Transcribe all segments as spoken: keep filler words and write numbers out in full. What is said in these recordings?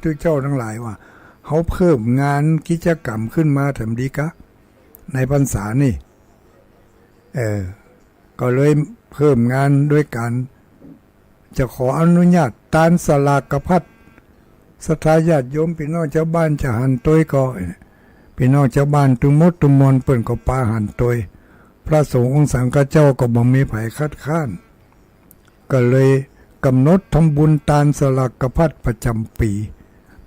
ตุ๊เจ้าตังหลายว่า เฮาเพิ่มงานกิจกรรมขึ้นมาแถมดีกะ ในพรรษานี่ เออ ก็เลยเพิ่มงานโดยก๋านจะขออนุญาตตานสลากพัด ศรัทธาญาติโยมปี้น้องจาวบ้านจะหันตวยก็ ปี้น้องจาวบ้านตุ๊กหมดตุ๊กมวลเปิ้นก็ปาหันตวย พระสงฆ์องค์สังฆเจ้าก็บ่มีใผคัดค้าน ก็เลยกำหนดทำบุญตานสลากพัดประจ๋ำปี๋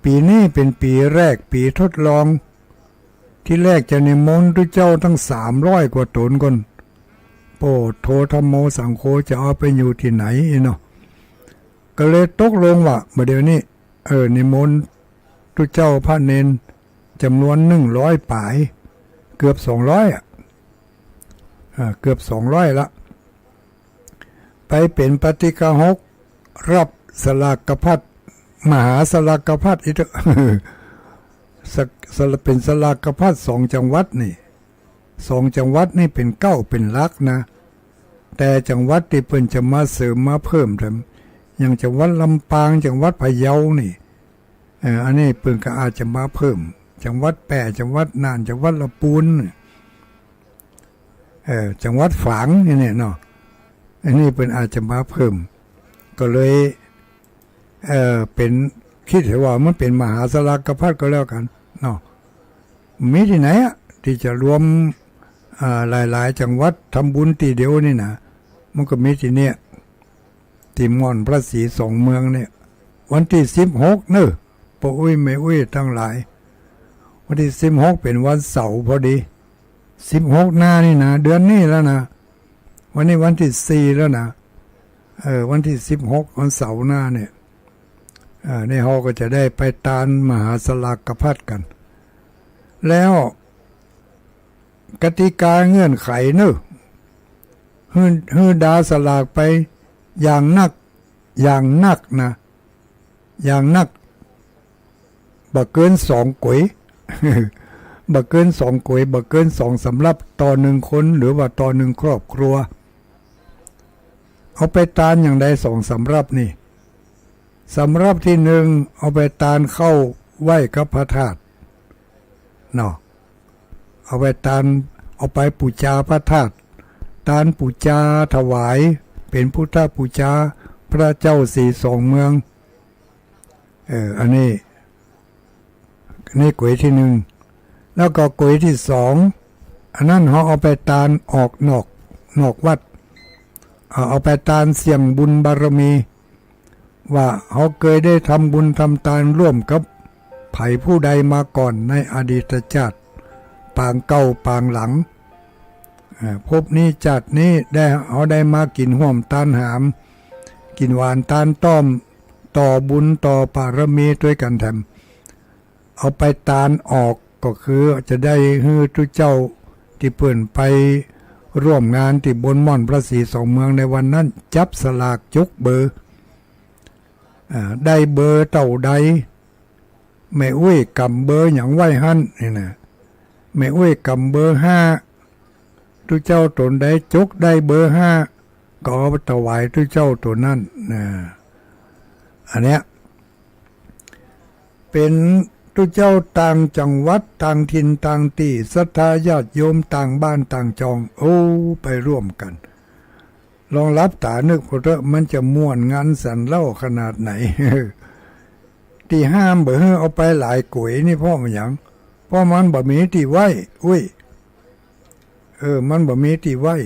ปี๋นี้เป๋นปี๋แรก ปี๋ทดลอง ทีแรกจะนิมนต์ตุ๊เจ้าตั้งสามร้อยกว่าต๋นก่อน โอ้โธ ธัมโม สังโฆ จะเอาไปอยู่ตี้ไหนเนาะ ก็เลยตกลงว่า บ่าเดี่ยวนี้ เออ นิมนต์ตุ๊เจ้าพระเณรจ๋ำนวนหนึ่งร้อยป๋าย เกือบสองร้อยอะ อ่า เกือบสองร้อยละ ไปเป๋นปาฏิกาหก รับสลากพัด มหาสลากพัดอีกเต๊อะ สะ- สะ- เป๋นสลากพัดสองจังหวัดนี่ สองจังหวัดนี่เป๋นเก๊าเป๋นหลักนะ แต่จังหวัดตี้เปิ้นจะมาเสริมมาเพิ่มแถม อย่างจังหวัดลำปาง จังหวัดพะเยานี่ เออ อันนี้เปิ้นก็อาจจะมาเพิ่ม จังหวัดแป้ จังหวัดน่าน จังหวัดละปูน เออ จังหวัดฝางนี่เนี่ยเนาะ อันนี้เปิ้นอาจจะมาเพิ่ม ก็เลย เออ เป๋น กึ๊ดว่ามันเป๋นมหาสลากพัดก็แล้วกั๋นเนาะ มีตี้ไหนอะ ตี้จะรวม อ่า หลายๆ จังหวัดทำบุญตี้เดียวนี่นะ มันก็มีตี้เนี่ย ตี้ม่อนพระศรีสองเมืองเนี่ย วันตี้สิบหกเนาะ ป้ออุ๊ยแม่อุ๊ยตังหลาย วันตี้สิบหกเป๋นวันเสาร์พอดี สิบหกหน้านี่นะ เดือนนี้แล้วนะ วันนี้วันตี้สี่แล้วนะ เออ วันตี้สิบหก วันเสาร์หน้าเนี่ย เออ นี่เฮาก็จะได้ไปตานมหาสลากพัดกั๋น แล้วกติกาเงื่อนไขเนาะ หื้อ หื้อดาสลากไปอย่างนัก อย่างนักนะ อย่างนัก บ่เกินสองก๋วย บ่เกินสองก๋วย บ่เกินสองสำรับต่อหนึ่งคน หรือว่าต่อหนึ่งครอบครัว เอาไปตานอย่างใดสองสำรับนี่ สำรับตี้หนึ่ง เอาไปตานข้าวไหว้กับพระธาตุเนาะ เอาไปตาน เอาไปปู๋จาพระธาตุ ตานปู๋จาถวาย เป๋นพุทธปู๋จาพระเจ้าศรีสองเมือง เออ อันนี้ นี่ก๋วยตี้หนึ่ง แล้วก็ก๋วยตี้สอง อันนั้นเฮาเอาไปตานออกนอก นอกวัด เอา เอาไปตานเสี่ยงบุญบารมี ว่าเฮาเกยได้ทำบุญทำตานร่วมกับใผผู้ใดมาก่อนในอดีตจาติ ปางเก่าปางหลัง เอ่อ ภพนี้จาตินี้ได้ เฮาได้มากิ๋นฮ่วมตานหาม กิ๋นหวานตานต้อม ต่อบุญต่อบารมีตวยกั๋นแถม เอาไปตานออก ก็คือจะได้หื้อตุ๊เจ้าตี้เปิ้นไปร่วมงานตี้บนม่อนพระศรีสองเมืองในวันนั้น จับสลากจุกเบอร์ อ่า ได้เบอร์เต้าใด แม่อุ๊ยก๋ำเบอร์หยังไว้หั้นนี่นะ แม่อุ๊ยก๋ำเบอร์ห้า ตุ๊เจ้าต๋นใดจุกได้เบอร์ห้า ก็เอาถวายตุ๊เจ้าต๋นนั้นนะ อันเนี้ย เป๋นตุ๊เจ้าต่างจังหวัดต่างถิ่นต่างตี้ ศรัทธาญาติโยมต่างบ้านต่างจอง โอ้ ไปร่วมกั๋น ลองหลับต๋านึกดูเต๊อะ มันจะม่วนงันสันเล่าขนาดไหน ตี้ห้ามบ่หื้อเอาไปหลายก๋วยนี่เพราะมันหยัง เพราะมันบ่มีตี้ไหว้ อุ๊ย เออ มันบ่มีตี้ไหว้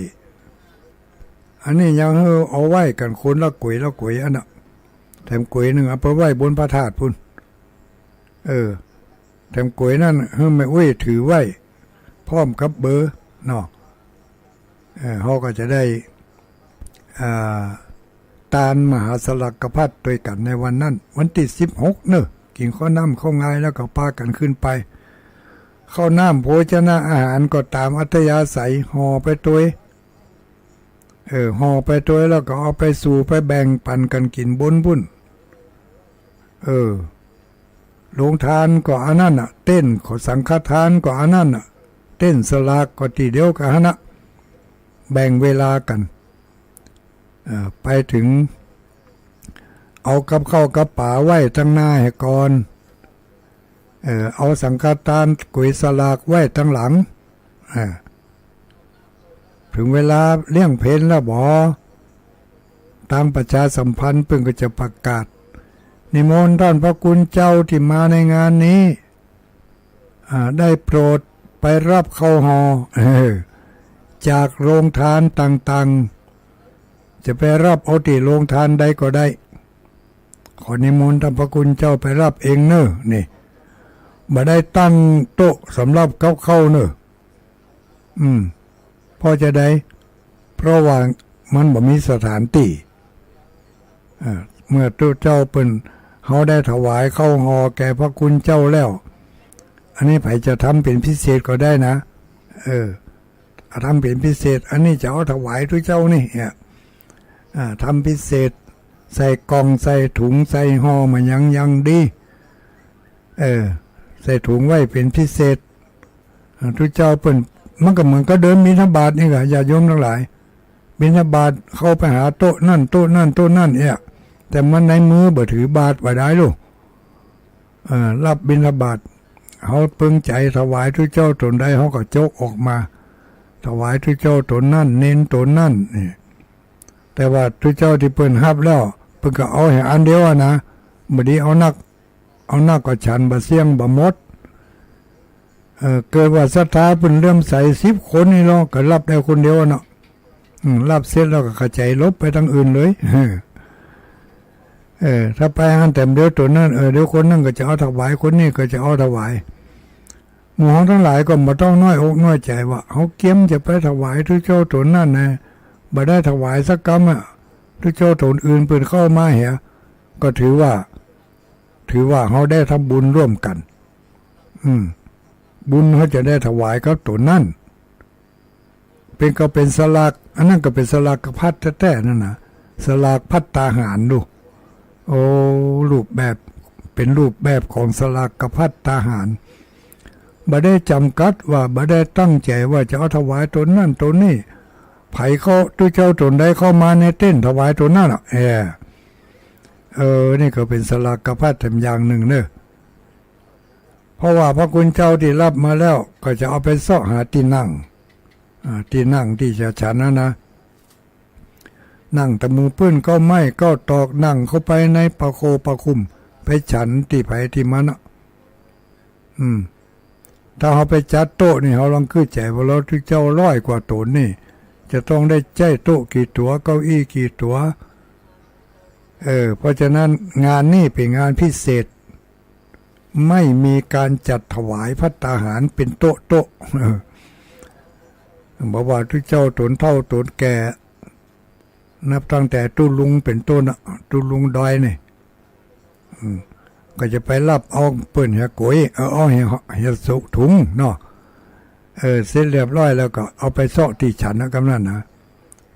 อันนี้ยังหื้อเอาไหว้กั๋นคนละก๋วยละก๋วยอันน่ะ แถมก๋วยหนึ่งเอาไปไหว้บนพระธาตุปู๊น เออ แถมก๋วยนั้นหื้อแม่อุ๊ยถือไหว้ พร้อมกับเบอร์เนาะ เออ เฮาก็จะได้ อ่า ตานมหาสลากพัดตวยกั๋นในวันนั้น วันตี้สิบหกเนาะ กิ๋นข้าวน้ำข้าวงายแล้วก็ปากั๋นขึ้นไป ข้าวน้ำโภชนะอาหารก็ต๋ามอัธยาศัย ห่อไปตวย เออ ห่อไปตวยแล้วก็เอาไปสู่ไปแบ่งปั๋นกั๋นกิ๋นบนปู๊น เออ โฮงตานก็อันนั้นน่ะ เต็นท์ของสังฆทานก็อันนั้นน่ะ เต็นท์สลากก็ตี้เดียวกั๋นหั้นน่ะ แบ่งเวลากั๋น เอ่อ ไปเถิง เอากับข้าวกับป๋าไหว้ตังหน้าหื้อก่อน เออ เอาสังฆทานก๋วยสลากไว้ตังหลัง อ่า เถิงเวลาเลี้ยงเพลแล้วบ่ ตางประชาสัมพันธ์เปิ้นก็จะประกาศ นิมนต์ต้านพระคุณเจ้าตี้มาในงานนี้ อ่า ได้โปรดไปฮับข้าวห่อ เออ จากโฮงตานต่างๆ จะไปฮับเอาตี้โฮงตานใดก็ได้ ขอนิมนต์ต้านพระคุณเจ้าไปฮับเองเน่อ นี่ บ่ได้ตั้งโต๊ะสำหรับกับข้าวเน่อ อืม เพราะจะใด เพราะว่ามันบ่มีสถานตี้ อ่า เมื่อตุ๊เจ้าเปิ้น เฮาได้ถวายข้าวห่อแก่พระคุณเจ้าแล้ว อันนี้ใผจะทำเป๋นพิเศษก็ได้นะ เออ เอาทำเป๋นพิเศษ อันนี้จะเอาถวายตุ๊เจ้านี่ เนี่ย อ่า ทำพิเศษ ใส่กล่อง ใส่ถุง ใส่ห่อมาอย่าง อย่างดี เออ ใส่ถุงไว้เป๋นพิเศษ อ่า ตุ๊เจ้าเปิ้น มันก็เหมือนกับเดินบิณฑบาตนี่แหละ ญาติโยมตังหลาย บิณฑบาตเข้าไปหาโต๊ะนั่น โต๊ะนั่น โต๊ะนั่น เนี่ย แต่มันในมือบ่ถือบาตรบ่ได้ลูก เอ่อ ฮับบิณฑบาต เฮาเปิงใจ๋ถวายตุ๊เจ้าต๋นใด เฮาก็จกออกมา ถวายตุ๊เจ้าต๋นนั้น เณรต๋นนั้น นี่ แต่ว่าตุ๊เจ้าตี้เปิ้นฮับแล้ว เปิ้นก็เอาแหมอันเดียวอะนะ บ่ดีเอานัก เอานักก็ฉันบ่เสี้ยงบ่หมด เอ่อ เกิดว่าศรัทธาเปิ้นเลื่อมใสสิบคนนี่เนาะ ก็ฮับได้คนเดียวอะเนาะ อืม ฮับเสร็จแล้วก็ขะจายหลบไปตางอื่นเลย เออ ถ้าไปหั้นแต้มเดียวต๋นนั้น เออ เดี๋ยวคนนั้นก็จะเอาถวาย คนนี้ก็จะเอาถวาย หมู่เฮาตังหลายก็บ่ต้องน้อยอกน้อยใจ๋ว่า เฮาเกียมจะไปถวายตุ๊เจ้าต๋นนั้นนะ บ่ได้ถวายสักกำอะ ตุ๊เจ้าต๋นอื่นเปิ้นเข้ามาเหีย ก็ถือว่า ถือว่าเฮาได้ทำบุญร่วมกั๋น อืม บุญเฮาจะได้ถวายกับต๋นนั้น เป๋นก็เป๋นสลาก อันนั้นก็เป๋นสลากภัตตาแต๊ๆ นั่นนะ สลากภัตตาหารลูก โอ้ รูปแบบ เป๋นรูปแบบของสลากภัตตาหาร บ่ได้จ๋ำกัดว่า บ่ได้ตั้งใจ๋ว่าจะเอาถวายต๋นนั้นต๋นนี้ ใผเข้า ตุ๊เจ้าต๋นใดเข้ามาในเต็นท์ถวายต๋นนั้นอะ เออ เออ นี่ก็เป๋นสลากภัตตาแต๊อย่างนึ่งเน่อ เพราะว่าพระคุณเจ้าตี้ฮับมาแล้ว ก็จะเอาไปเซาะหาตี้นั่ง อ่า ตี้นั่งตี้จะฉันนั้นนะ นั่งตะหมู่ปื้นเก๊าไม้เก๊าตอก นั่งเข้าไปในผ้าโคผ้าคุม ไปฉันตี้ใผตี้มันอะ อืม ถ้าเฮาไปจัดโต๊ะนี่ เฮาลองกึ๊ดใจ๋ว่า เฮาตุ๊เจ้าร้อยกว่าต๋นนี่ จะต้องได้ใจ๊โต๊ะกี่ตั๋ว เก้าอี้กี่ตั๋ว เออ เพราะฉะนั้นงานนี้เป๋นงานพิเศษ ไม่มีก๋านจัดถวายภัตตาหารเป๋นโต๊ะๆ เออ บ่ว่าตุ๊เจ้าต๋นเฒ่าต๋นแก่ นับตั้งแต่ตุ๊ลุงเป๋นต้นอะ ตุ๊ลุงดอยนี่ อืม ก็จะไปฮับเอาเปิ้นเหียก๋วย เออ เอาเหีย เหียสุ ถุงเนาะ เออ เสร็จเรียบร้อยแล้วก็เอาไปเซาะตี้ฉันนะ กำนั้นนะ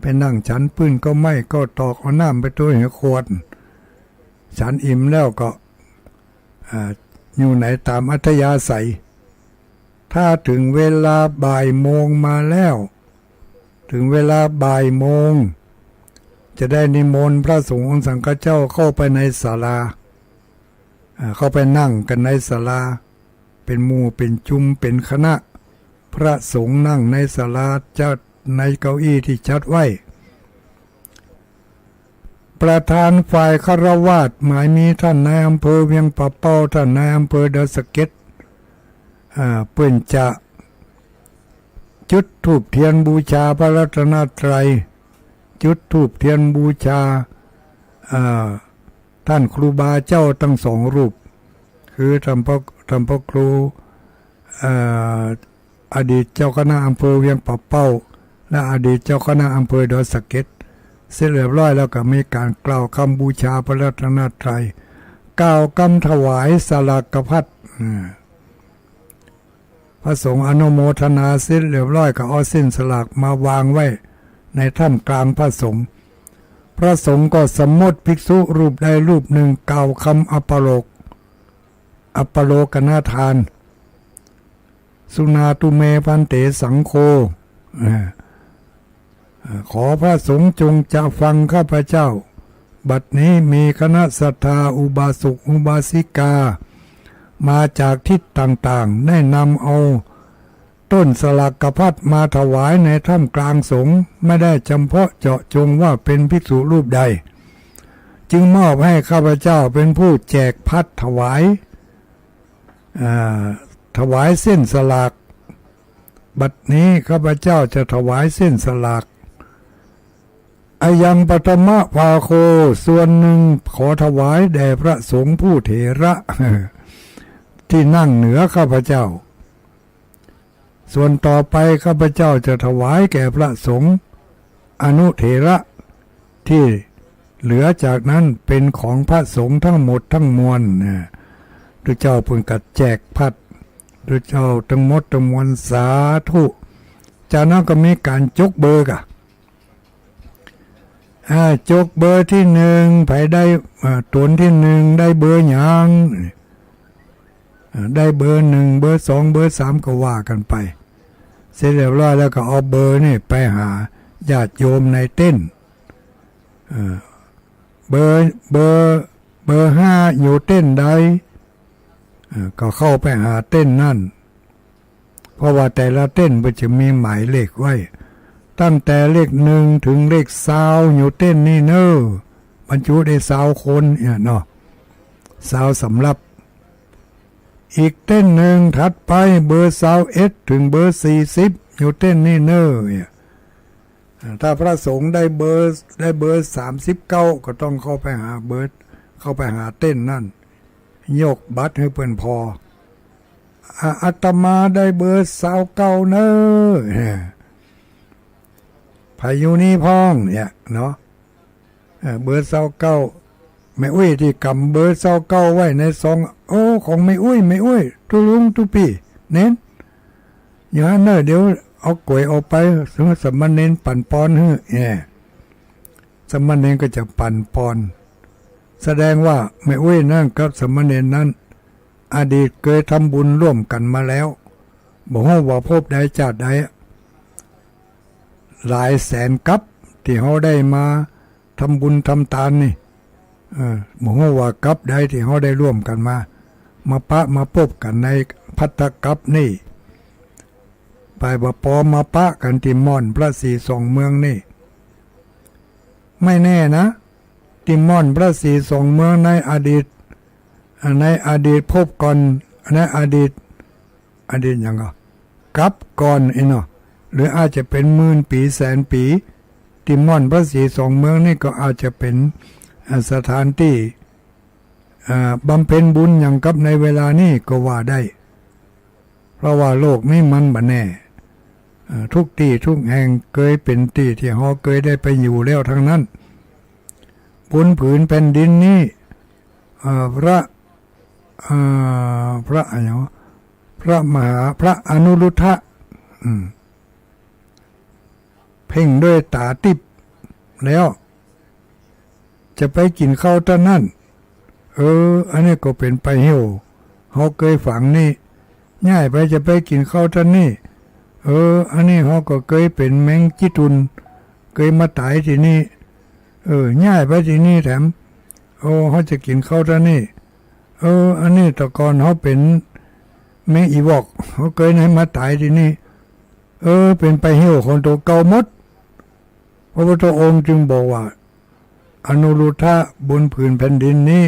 ไปนั่งฉันปื้นเก๊าไม้เก๊าตอก เอาน้ำไปตวยเหียขวด ฉันอิ่มแล้วก็ อ่า อยู่ไหนต๋ามอัธยาศัย ถ้าเถิงเวลาบ่ายโมงมาแล้ว เถิงเวลาบ่ายโมง จะได้นิมนต์พระสงฆ์องค์สังฆเจ้าเข้าไปในศาลา อ่า เข้าไปนั่งกั๋นในศาลา เป๋นหมู่เป๋นจุมเป๋นคณะ พระสงฆ์นั่งในศาลา จัดในเก้าอี้ตี้จัดไว้ ประธานฝ่ายฆราวาส หมายมีต้านนายอำเภอเวียงป่าเป้า ต้านนายอำเภอดอยสะเก็ด อ่า เปิ้นจะจุดธูปเตียนบูชาพระรัตนตรัย จุดธูปเตียนบูชา อ่า ต้านครูบาเจ้าตังสองรูป คือต้านพระ ต้านพระครู อ่า อดีตเจ้าคณะอำเภอเวียงป่าเป้า และอดีตเจ้าคณะอำเภอดอยสะเก็ด เสร็จเรียบร้อยแล้วก็มีก๋านกล่าวกำบูชาพระรัตนตรัย กล่าวกำถวายสลากภัตตา อ่า พระสงฆ์อนุโมทนาเสร็จเรียบร้อยก็เอาเส้นสลากมาวางไว้ในท่ามกลางพระสงฆ์ พระสงฆ์ก็สมมติภิกษุรูปใดรูปนึ่งกล่าวกำอัปโลก อัปโลกนทาน สุนาตุเมภันเตสังโฆ เอ่อ เอ่อ ขอพระสงฆ์จงจะฟังข้าพเจ้า บัดนี้มีคณะศรัทธาอุบาสกอุบาสิกา มาจากทิศต่างๆ ได้นำเอาต้นสลากพัดมาถวายในท่ามกลางสงฆ์ ไม่ได้จำเพาะเจาะจงว่าเป็นภิกษุรูปใด จึงมอบให้ข้าพเจ้าเป็นผู้แจกพัดถวาย อ่า ถวายเส้นสลาก บัดนี้ข้าพเจ้าจะถวายเส้นสลาก อายังปัทมะภาโค ส่วนหนึ่งขอถวายแด่พระสงฆ์ผู้เถระ ที่นั่งเหนือข้าพเจ้า ส่วนต่อไปข้าพเจ้าจะถวายแก่พระสงฆ์อนุเถระ ที่เหลือจากนั้นเป็นของพระสงฆ์ทั้งหมดทั้งมวลนะ พระเจ้าเพิ่นก็แจกพัด พระเจ้าตึงหมดตึงมวล สาธุ จากนั้นก็มีก๋านจกเบอร์ก่ะ อ่า จกเบอร์ตี้นึ่ง ใผได้ อ่า ต๋นตี้นึ่งได้เบอร์หยัง อ่า ได้เบอร์นึ่ง เบอร์สอง เบอร์สาม ก็ว่ากั๋นไป เสร็จเรียบร้อยแล้วก็เอาเบอร์นี่ไปหาญาติโยมในเต็นท์ อ่า เบอร์ เบอร์ เบอร์ห้าอยู่เต็นท์ใด อ่า ก็เข้าไปหาเต็นท์นั้น เพราะว่าแต่ละเต็นท์มันจะมีหมายเลขไว้ ตั้งแต่เลขหนึ่งถึงเลขซาวอยู่เต็นท์นี้เน้อ บรรจุได้ซาวคนเนี่ยเนาะ ซาวสำรับ อีกเต็นท์นึ่งถัดไปเบอร์ซาวเอ็ดถึงเบอร์สี่สิบอยู่เต็นท์นี้เน้อเนี่ย อ่า ถ้าพระสงฆ์ได้เบอร์ ได้เบอร์สามสิบเก้า ก็ต้องเข้าไปหาเบอร์ เข้าไปหาเต็นท์นั้น ยกบัตรหื้อเปิ้นผ่อ อ่า อาตมาได้เบอร์ซาวเก้าเน้อ ใผอยู่นี่พ่องเนี่ยเนาะ เออ เบอร์ซาวเก้า แม่อุ๊ยตี้ก๋ำเบอร์ซาวเก้าไว้ในซอง โอ้ ของแม่อุ๊ย แม่อุ๊ย ตุ๊ลุงตุ๊ปี้ เน้น อยู่หั้นเน้อ เดี๋ยวเอาก๋วยออกไป สามเณรปั๋นปอนหื้อ แหม สามเณรก็จะปั๋นปอน แสดงว่าแม่อุ๊ยนั้นกับสามเณรนั้น อดีตเกยทำบุญร่วมกั๋นมาแล้ว บ่ฮู้ว่าภพใดจาติใด หลายแสนกัป ตี้เฮาได้มาทำบุญทำตานนี่ เออ บ่ฮู้ว่ากัปใดตี้เฮาได้ร่วมกั๋นมา มาปะมาปบกั๋นในภัททกัปนี่ ไปบ่ปอมาปะกั๋นตี้ม่อนพระศรีสองเมืองนี่ ไม่แน่นะ ตี้ม่อนพระศรีสองเมืองในอดีต อ่า ในอดีตภพก่อน ในอดีต อดีตหยังก่อ กัปก่อนอี้เนาะ หรืออาจจะเป๋นหมื่นปี๋แสนปี๋ ตี้ม่อนพระศรีสองเมืองนี่ก็อาจจะเป๋น อ่า สถานตี้ อ่า บำเพ็ญบุญหยังกัปในเวลานี้ก็ว่าได้ เพราะว่าโลกนี้มันบ่แน่ อ่า ทุกตี้ทุกแห่งเกยเป๋นตี้ตี้เฮาเกยได้ไปอยู่แล้วทั้งนั้น บนผืนแผ่นดินนี้ อ่า พระ อ่า พระอะหยังวะ พระมหา พระอนุรุทธะ อืม เพ่งด้วยต๋าติ๊บแล้ว จะไปกิ๋นข้าวต้านนั้น เออ อันนี้ก็เป๋นไปเหี่ยว เฮาเกยฝังนี่ ย้ายไปจะไปกิ๋นข้าวต้านนี้ เออ อันนี้เฮาก็เกยเป๋นแมงจี้ตุ่น เกยมาต๋ายตี้นี่ เออ ย้ายไปตี้นี่แถม โอ้ เฮาจะกิ๋นข้าวต้านนี้ เออ อันนี้แต่ก่อนเฮาเป๋นแมงอีวอก เฮาเกยได้มาต๋ายตี้นี่ เออ เป๋นไปเหี่ยวของตั๋วเก่าหมด พระพุทธองค์จึงบอกว่า อนุรุทธะ บนผืนแผ่นดินนี้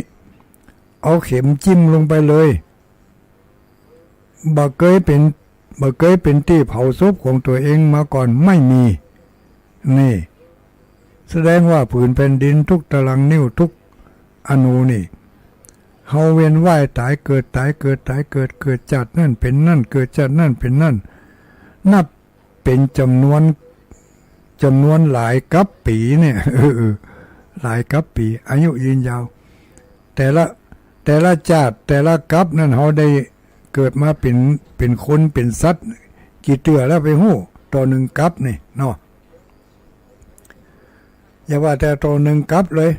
เอาเข็มจิ้มลงไปเลย บ่เกยเป๋น บ่เกยเป๋นตี้เผาศพของตั๋วเองมาก่อน ไม่มี นี่ แสดงว่าผืนแผ่นดินทุกตารางนิ้วทุกอณูนี่ เฮาเวียนว่ายต๋ายเกิด ต๋ายเกิด ต๋ายเกิด เกิดจาตินั้นเป๋นนั้น เกิดจาตินั้นเป๋นนั้น นับเป๋นจ๋ำนวน จ๋ำนวนหลายกัปปี๋เนี่ย เออ หลายกัปปี๋ อายุยืนยาว แต่ละ แต่ละจาติ แต่ละกัปนั้นเฮาได้เกิดมาเป๋น เป๋นคน เป๋นสัตว์ กี่เตื้อแล้วไปฮู้ ต่อนึ่งกัปนี่เนาะ อย่าว่าแต่ต่อนึ่งกัปเลย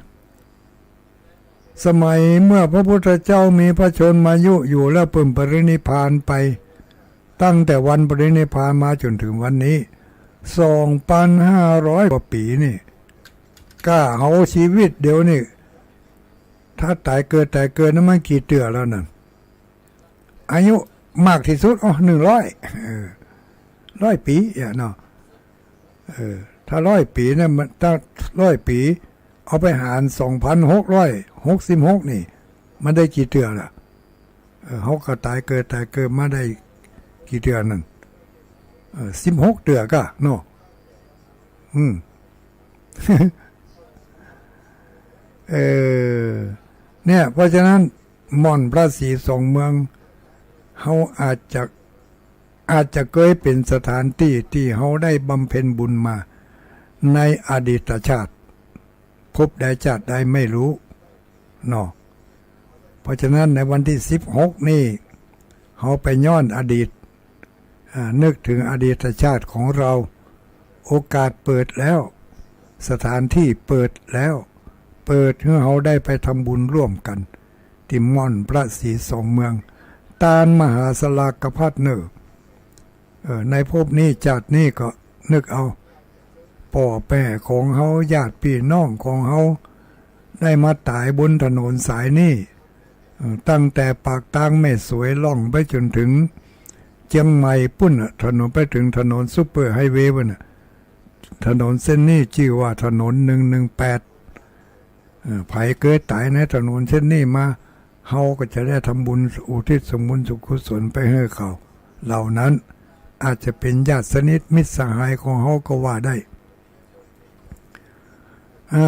สมัยเมื่อพระพุทธเจ้ามีพระชนมายุอยู่แล้วเปิ้นปรินิพพานไป ตั้งแต่วันปรินิพพานมาจ๋นเถิงวันนี้ สองปันห้าร้อยกว่าปี๋นี่ ก้าเฮาชีวิตเดี๋ยวนี้ ถ้าต๋ายเกิด ต๋ายเกิดนั้นมันกี่เตื้อแล้วนั่น อายุมากตี้สุด อ๋อ หนึ่งร้อย เออ ร้อยปี๋ อะเนาะ เออ ถ้าร้อยปี๋เนี่ยมัน ถ้าร้อยปี๋ เอาไปหาร สองพันหกร้อยหกสิบหก นี่ มันได้กี่เตื้อละ เออ เฮาก็ต๋ายเกิด ต๋ายเกิดมาได้กี่เตื้อนั่น เออ สิบหก เตื้อก้าเนาะ อืม เออ เนี่ย เพราะฉะนั้น ม่อนพระศรีสองเมือง เฮาอาจจะ อาจจะเกยเป๋นสถานตี้ตี้เฮาได้บำเพ็ญบุญมาในอดีตชาติ ภพใดชาติใดไม่ฮู้เนาะ เพราะฉะนั้นในวันตี้สิบหกนี่ เฮาไปย้อนอดีต อ่า นึกเถิงอดีตชาติของเรา โอกาสเปิดแล้ว สถานตี้เปิดแล้ว เปิดหื้อเฮาได้ไปทำบุญร่วมกั๋น ตี้ม่อนพระศรีสองเมือง ตานมหาสลากภัตติเน่อ เออ ในภพนี้ชาตินี้ก็นึกเอา ป้อแป้ของเฮา ญาติปี้น้องของเฮา ได้มาต๋ายบนถนนสายนี้ เออ ตั้งแต่ปากตางแม่สวยล่องไปจ๋นเถิงเจียงใหม่ปู๊นน่ะ ถนนไปเถิงถนนซูเปอร์ไฮเวย์ปู๊นน่ะ ถนนเส้นนี้จื้อว่าถนนหนึ่งหนึ่งแปด เออ ใผเกยต๋ายในถนนเส้นนี้มา เฮาก็จะได้ทำบุญอุทิศส่งบุญส่งกุศลไปหื้อเขา เหล่านั้นอาจจะเป๋นญาติสนิทมิตรสหายของเฮาก็ว่าได้ อ่า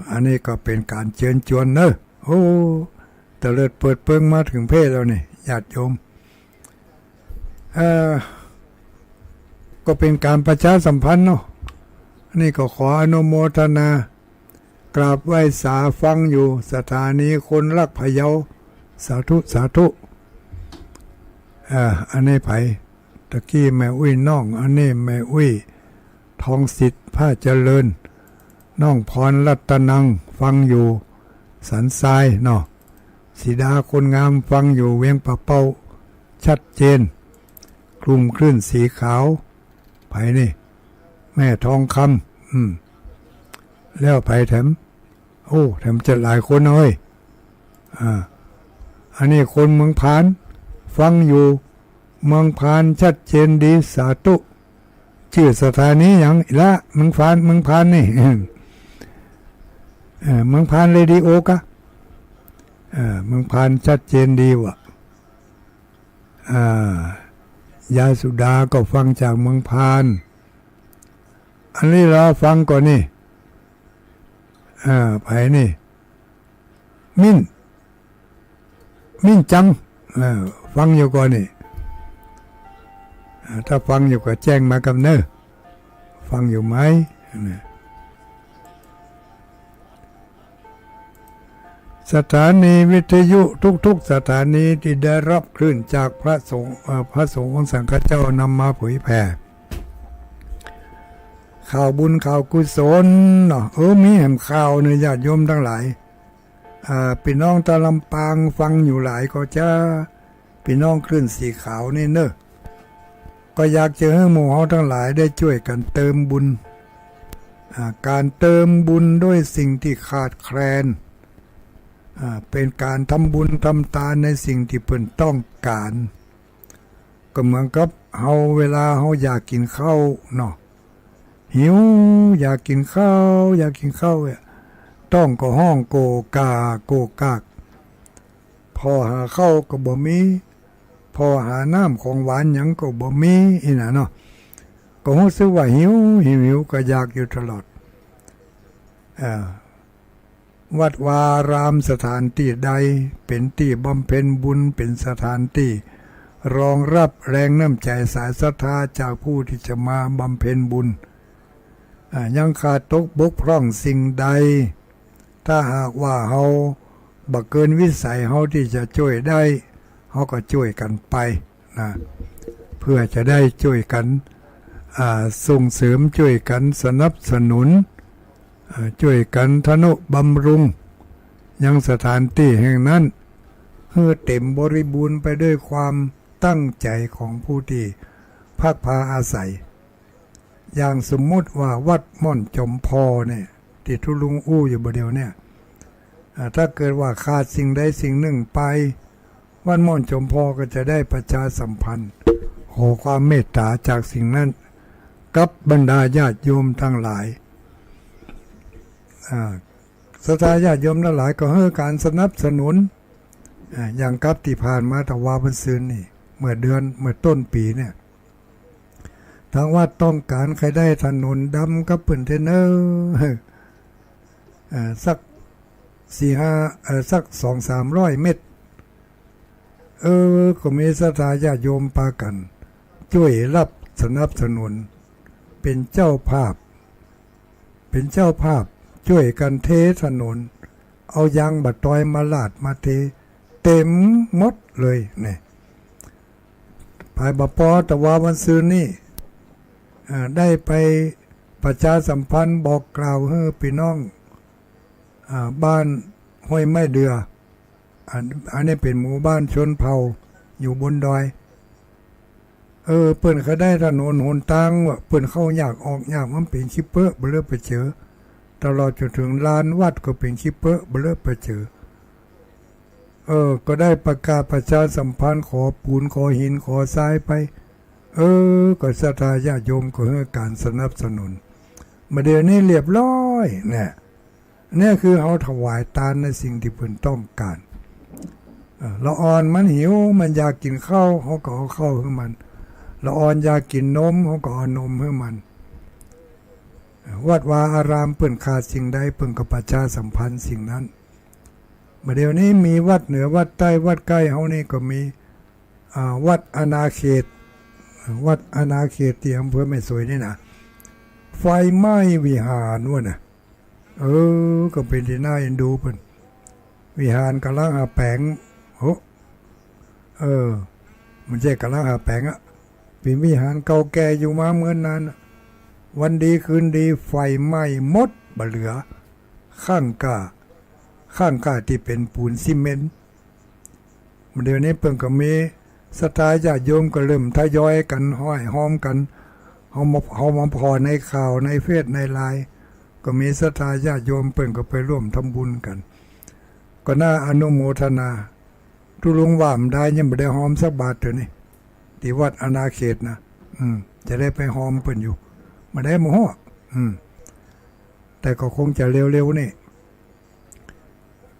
อันนี้ก็เป๋นก๋านเจิญจวนเนาะ โอ้ ตะเลิดเปิดเปิงมาเถิงเพศแล้วนี่ ญาติโยม เอ่อ ก็เป๋นก๋านประชาสัมพันธ์เนาะ อันนี้ก็ขออนุโมทนา กราบไหว้สาฟังอยู่ สถานีคนรักพะเยา สาธุ สาธุ อ่า อันนี้ใผ ตะกี้แม่อุ๊ยน้อง อันนี้แม่อุ๊ย ทองสิทธิ์ ผ้าเจริญ น้องพรรัตนัง ฟังอยู่สันทรายเนาะ สีดาคนงาม ฟังอยู่เวียงป่าเป้า ชัดเจน กลุ่มคลื่นสีขาว ใผนี่ แม่ทองคำ อืม แล้วใผแถม โอ้ แถมจะหลายคนเฮ้ย อ่า อันนี้คนเมืองพาน ฟังอยู่เมืองพาน ชัดเจนดี สาธุ จื้อสถานีหยังละ เมืองพาน เมืองพานนี่ เออ เมืองพานเรดิโอก้า เออ เมืองพานชัดเจนดีว่ะ อ่า ยายสุดาก็ฟังจากเมืองพาน อันนี้รอฟังก่อนนี่ อ่า ใผนี่ มิ่น มิ่นจัง เออ ฟังอยู่ก่อนี่ อ่า ถ้าฟังอยู่ก็แจ้งมาก่ำเน่อ ฟังอยู่ไหม นะ สถานีวิทยุทุกๆ สถานีตี้ได้ฮับคลื่นจากพระสงฆ์ เอ่อ พระสงฆ์องค์สังฆเจ้านำมาเผยแผ่ ข่าวบุญข่าวกุศลเนาะ เออ มีแหมข่าวเน่อ ญาติโยมตังหลาย อ่า ปี้น้องตางลำปางฟังอยู่หลายก่อจ้า ปี้น้องคลื่นสีขาวนี่เน่อ ก็อยากจะหื้อหมู่เฮาตังหลายได้จ้วยกั๋นเติมบุญ อ่า ก๋านเติมบุญด้วยสิ่งตี้ขาดแคลน อ่า เป๋นก๋านทำบุญทำตานในสิ่งตี้เปิ้นต้องก๋าน ก็เหมือนกับเฮา เวลาเฮาอยากกิ๋นข้าวเนาะ หิว อยากกิ๋นข้าว อยากกิ๋นข้าวเนี่ย ต๊องก็ฮ้องโกกาก โกกาก ผ่อหาข้าวก็บ่มี ผ่อหาน้ำของหวานหยังก็บ่มี อี้น่ะเนาะ ก็ฮู้สึกว่าหิว หิว หิว ก็อยากอยู่ตลอด เอ่อ วัดวาอารามสถานตี้ใด เป๋นตี้บำเพ็ญบุญ เป๋นสถานตี้รองฮับแฮงน้ำใจ๋สายศรัทธาจากผู้ตี้จะมาบำเพ็ญบุญ อ่า ยังขาดตกบกพร่องสิ่งใด ถ้าหากว่าเฮาบ่เกินวิสัยเฮาตี้จะจ้วยได้ เฮาก็จ้วยกั๋นไปนะ เปื้อจะได้จ้วยกั๋น อ่า ส่งเสริม จ้วยกั๋นสนับสนุน อ่า จ้วยกั๋นทะนุบำรุง ยังสถานตี้แห่งนั้น หื้อเต๋มบริบูรณ์ไปด้วยความตั้งใจ๋ของผู้ตี้พักพาอาศัย อย่างสมมุติว่าวัดม่อนจอมพอเนี่ย ตี้ตุ๊ลุงอู้อยู่บ่าเดี่ยวเนี่ย อ่า ถ้าเกิดว่าขาดสิ่งใดสิ่งนึ่งไป วัดม่อนจอมพอก็จะได้ประชาสัมพันธ์ ขอความเมตต๋าจากสิ่งนั้น กับบรรดาญาติโยมตังหลาย อ่า ศรัทธาญาติโยมตังหลายก็หื้อก๋านสนับสนุน อ่า อย่างกับตี้ผ่านมาตะวาวันซืนนี่ เมื่อเดือน เมื่อต้นปี๋เนี่ย ตางวัดต้องก๋านใค่ได้ถนนดำกับเปิ้นแต๊เน่อ เอ่อ สักสี่ห้า เอ่อ สักสองสามร้อยเมตร เออ ก็มีศรัทธาญาติโยมปากั๋นจ้วยฮับสนับสนุน เป๋นเจ้าภาพ เป๋นเจ้าภาพจ้วยกั๋นเทถนน เอายางบ่าตอยมาลาดมาเท เต๋มหมดเลยเนี่ย ภายบ่าปอตะวาวันซืนนี่ อ่า ได้ไปประชาสัมพันธ์บอกกล่าวหื้อปี้น้อง อ่า บ้านห้วยไม้เดือ อัน อันนี้เป๋นหมู่บ้านชนเผ่าอยู่บนดอย เออ เปิ้นก็ได้ถนนหนตางว่า เปิ้นเข้ายากออกยาก มันเป๋นขี้เป๊อะบ่เหลือไปเจอ ตลอดจ๋นเถิงลานวัดก็เป๋นขี้เป๊อะบ่เหลือไปเจอ เออ ก็ได้ประกาศประชาสัมพันธ์ขอปูนขอหินขอทรายไป เออ ก็ศรัทธาญาติโยมก็หื้อก๋านสนับสนุน บ่าเดี่ยวนี้เรียบร้อยเนี่ย เนี่ยคือเฮาถวายตานในสิ่งตี้เปิ้นต้องก๋าน เอ่อ ละอ่อนมันหิว มันอยากกิ๋นข้าว เฮาก็เอาข้าวหื้อมัน ละอ่อนอยากกิ๋นนม เฮาก็เอานมหื้อมัน วัดวาอารามเปิ้นขาดสิ่งใด เปิ้นก็ประชาสัมพันธ์สิ่งนั้น บ่าเดี่ยวนี้มีวัดเหนือวัดใต้ วัดใก้เฮานี่ก็มี อ่า วัดอาณาเขต วัดอาณาเขตตี้อำเภอแม่สวยนี่นะ ไฟไหม้วิหารว่ะนะ เออ ก็เป๋นตี้น่าเอ็นดูเปิ้น วิหารก๋ำลังหาแป๋ง โห เออ บ่ใจ้ก๋ำลังหาแป๋งอะ เป๋นวิหารเก่าแก่อยู่มาเมินนานอะ วันดีคืนดีไฟไหม้หมดบ่เหลือ ข้างก้า ข้างก้าตี้เป๋นปูนซีเมนต์ บ่าเดี่ยวนี้เปิ้นก็มีศรัทธาญาติโยมก็เริ่มทยอยกั๋นฮ้อยฮ้อมกั๋น เฮามา เฮามาผ่อในข่าวในเฟซในไลน์ ก็มีศรัทธาญาติโยมเปิ้นก็ไปร่วมทำบุญกั๋น ก็น่าอนุโมทนา ตุ๊ลุงว่าบ่ได้ ยังบ่ได้ฮ้อมสักบาทเตื้อนี่ ตี้วัดอาณาเขตนะ อืม จะได้ไปฮ้อมเปิ้นอยู่ บ่ได้บ่ฮู้ อืม แต่ก็คงจะเร็วๆ นี่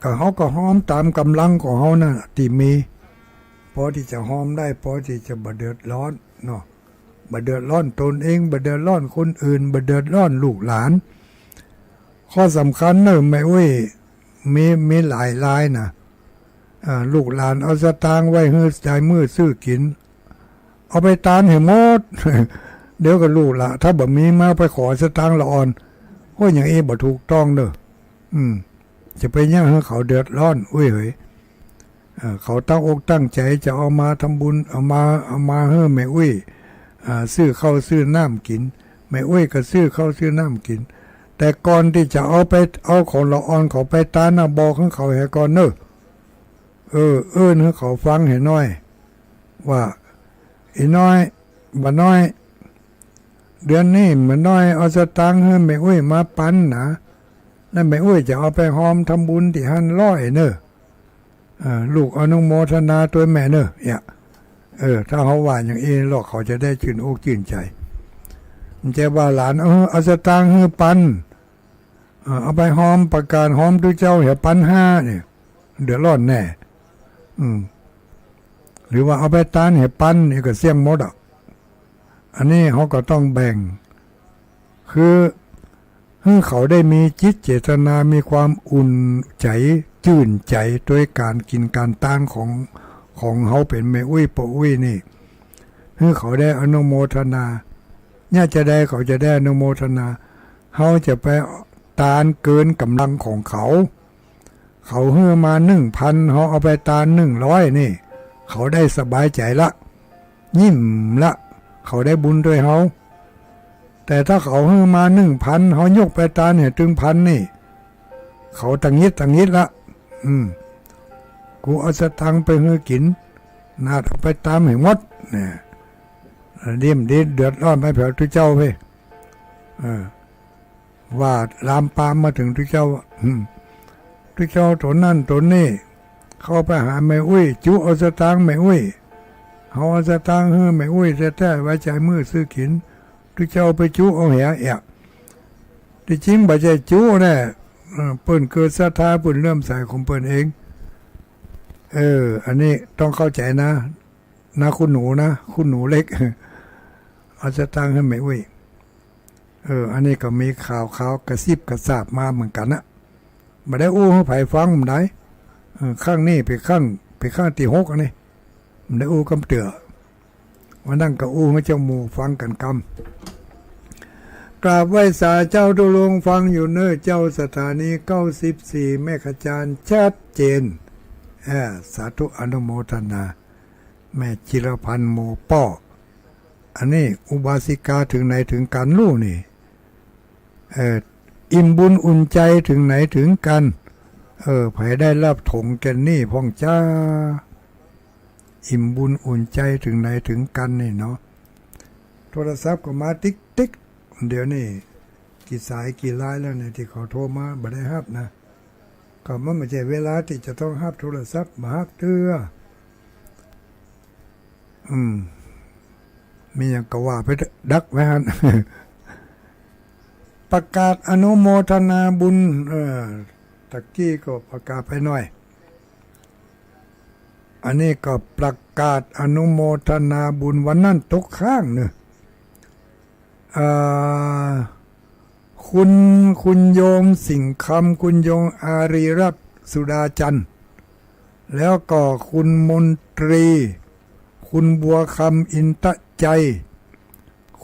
ก็เฮาก็ฮ้อมต๋ามก๋ำลังของเฮานั่นตี้มี ปอตี้จะฮ้อมได้ ปอตี้จะบ่เดือดร้อนเนาะ บ่เดือดร้อนตนเอง บ่เดือดร้อนคนอื่น บ่เดือดร้อนลูกหลาน ข้อสำคัญเน่อแม่อุ๊ย มี มีหลายรายนะ อ่า ลูกหลานเอาสตางค์ไว้หื้อจายมื้อซื้อกิ๋น เอาไปตานหื้อหมด เดี๋ยวก็ลูกหลาน ถ้าบ่มีมาไปขอสตางค์ละอ่อน โอ้ย อย่างอี้บ่ถูกต้องเน่อ อืม จะไปเยียะหื้อเขาเดือดร้อน อุ๊ยเหย เอ่อ เขาตั้งอกตั้งใจ๋จะเอามาทำบุญ เอามา เอามาหื้อแม่อุ๊ย อ่า ซื้อข้าวซื้อน้ำกิ๋น แม่อุ๊ยก็ซื้อข้าวซื้อน้ำกิ๋น แต่ก่อนตี้จะเอาไป เอาของละอ่อนเขาไปตานน่ะ บอกหื้อเขาเหียก่อนเน่อ เออ เอิ้นหื้อเขาฟังเหียน้อย ว่า อี่น้อย บ่าน้อย เดือนนี้บ่าน้อยเอาสตางค์หื้อแม่อุ๊ยมาปันนะ แล้วแม่อุ๊ยจะเอาไปฮ้อมทำบุญตี้หั้นร้อยเน่อ เออ ลูกอนุโมทนาตวยแม่เน่อ เนี่ย เออ ถ้าเฮาว่าอย่างอี้ลอเขาจะได้จื้นอกจื้นใจ๋ บ่ใจ้ว่าหลาน เออ เอาสตางค์หื้อปัน เออ เอาไปฮ้อม ประกาศฮ้อมตุ๊เจ้าเหียปันห้าเนี่ย เดือดร้อนแน่ อืม หรือว่าเอาไปตานเหียปันเนี่ยก็เสี้ยงหมดอะ อันนี้เฮาก็ต้องแบ่ง คือ หื้อเขาได้มีจิตเจตนา มีความอุ่นใจ๋ จื้นใจ๋ ตวยก๋านกิ๋นก๋านตานของ ของเฮาเป๋นแม่อุ๊ยป้ออุ๊ยนี่ หื้อเขาได้อนุโมทนา เยียะจาใดเขาจะได้อนุโมทนา เฮาจะไปตานเกินก๋ำลังของเขา เขาหื้อมาหนึ่งพัน เฮาเอาไปตานหนึ่งร้อยนี่ เขาได้สบายใจ๋ละ ยิ้มละ เขาได้บุญตวยเฮา แต่ถ้าเขาหื้อมาหนึ่งพัน เฮายกไปตานเหียตึงพันนี่ เขาตังหงิดตังหงิดละ อืม กูเอาสตางค์ไปหื้อกิ๋น นาดเอาไปตานหื้อหมด เนี่ย เดี๋ยวมันเดือดร้อนไปแผวตุ๊เจ้าเว้ย เออ ว่าลามปามมาเถิงตุ๊เจ้า อืม ตุ๊เจ้าต๋นนั้นต๋นนี้ เข้าไปหาแม่อุ๊ย จุเอาสตางค์แม่อุ๊ย เฮาเอาสตางค์หื้อแม่อุ๊ยแต๊ๆ ไว้ใจ๋มื้อซื้อกิ๋น ตุ๊เจ้าไปจุเอาแหม ตี้จริงบ่ใจ้จุแน่ เออ เปิ้นเกิดศรัทธา เปิ้นเลื่อมใสของเปิ้นเอง เออ อันนี้ต้องเข้าใจ๋นะ นะคุณหนูนะ คุณหนูเล็ก เอาสตางค์หื้อแม่อุ๊ย เออ อันนี้ก็มีข่าวๆ กระซิบกระซาบมาเหมือนกั๋นนะ บ่ได้อู้หื้อใผฟังบ่ได้ เออ ครั้งนี้เป๋นครั้ง เป๋นครั้งตี้หกอันนี้ บ่ได้อู้กำเตื้อ วันนั้นก็อู้หื้อเจ้าหมู่ฟังกั๋นกำ กราบไหว้สาเจ้าตุ๊ลุงฟังอยู่เน่อเจ้า สถานีเก้าสิบสี่แม่ขจานชัดเจน เออ สาธุอนุโมทนา แม่จิรพันธ์โมป้อ อันนี้อุบาสิกาเถิงไหนเถิงกั๋นลูกนี่ เออ อิ่มบุญอุ่นใจ๋เถิงไหนเถิงกั๋น เออ ใผได้ฮับถงแก่นนี่พ่องจ้า อิ่มบุญอุ่นใจ๋เถิงไหนเถิงกั๋นนี่เนาะ โทรศัพท์ก็มาติ๊กๆ เดี๋ยวนี้ กี่สายกี่รายแล้วเนี่ย ตี้เขาโทรมาบ่ได้ฮับนะ ก็มันบ่ใจ้เวลาตี้จะต้องฮับโทรศัพท์ บ่ฮับเตื้อ อืม มีหยังก็ว่าไปเต๊อะ ดักไว้หั้น ประกาศอนุโมทนาบุญ เออ ตะกี้ก็ประกาศไปหน่อย อันนี้ก็ประกาศอนุโมทนาบุญ วันนั้นตกค้างเน่อ เอ่อ คุณ คุณโยมสิงห์คำ คุณโยมอารีรัตน์สุดาจันทร์ แล้วก็คุณมนตรี คุณบัวคำอินทชัย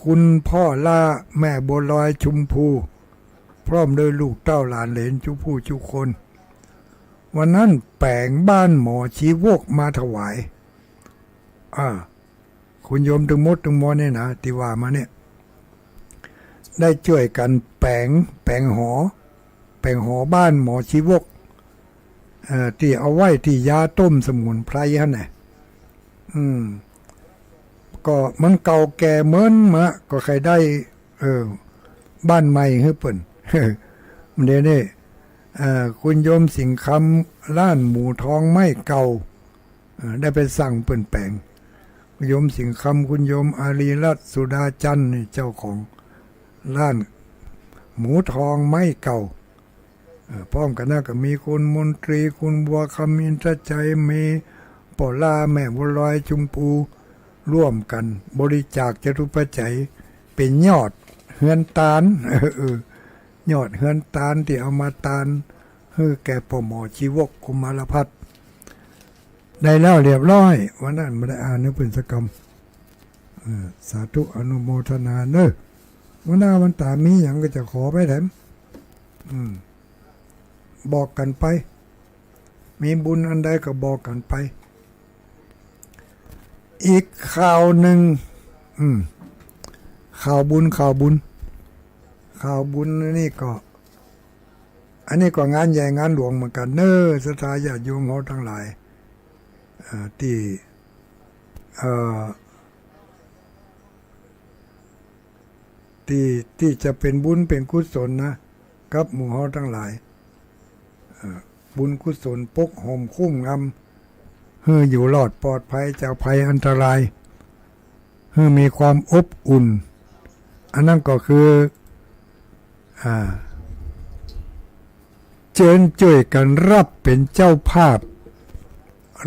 คุณพ่อล่า แม่บัวลอยชุมภู พร้อมด้วยลูกเต้าหลานเหลนจุผู้จุคน วันนั้นแป๋งบ้านหมอชีวกมาถวาย อ่า คุณโยมตึงหมดตึงมวลเนี่ยนะ ตี้ว่ามาเนี่ย ได้จ้วยกั๋นแป๋ง แป๋งหอ แป๋งหอบ้านหมอชีวก เอ่อ ตี้เอาไว้ตี้ยาต้มสมุนไพรหั้นแหละ อืม ก็มันเก่าแก่เมินมา ก็ใค่ได้ เออ บ้านใหม่หื้อเปิ้น เดี๋ยวนี้ เอ่อ คุณโยมสิงห์คำ ร้านหมูทองไม้เก่า เอ่อ ได้ไปสั่งเปิ้นแป๋ง คุณโยมสิงห์คำ คุณโยมอารีรัตน์สุดาจันทร์นี่เจ้าของร้านหมูทองไม้เก่า เอ่อ พร้อมกั๋นนั้นก็มีคุณมนตรี คุณบัวคำอินทชัย มีป้อล่า แม่บัวลอยชุมภู ร่วมกั๋นบริจาคจตุปัจจัย เป๋นยอดเฮือนตาน เออ ยอดเฮือนตานตี้เอามาตานหื้อแก่ป้อหมอชีวกกุมารพัฒน์ ได้แล้วเรียบร้อย วันนั้นบ่ได้อ่านหื้อเปิ้นสักกำ เออ สาธุอนุโมทนาเน่อ วันหน้าวันต๋ามีหยังก็จะขอไปแถม อืม บอกกั๋นไป มีบุญอันใดก็บอกกั๋นไป อีกข่าวนึ่ง อืม ข่าวบุญ ข่าวบุญ ข่าวบุญนี่ก็ อันนี้ก็งานใหญ่งานหลวงเหมือนกั๋นเน่อ ศรัทธาญาติโยมเฮาตังหลาย เอ่อ ตี้ เอ่อ ตี้ ตี้จะเป๋นบุญเป๋นกุศลนะ กับหมู่เฮาตังหลาย เอ่อ บุญกุศลปกห่มคุ้มงำ หื้ออยู่รอดปลอดภัยจากภัยอันตราย หื้อมีความอบอุ่น อันนั้นก็คือ อ่า เจิญจ้วยกั๋นฮับเป๋นเจ้าภาพ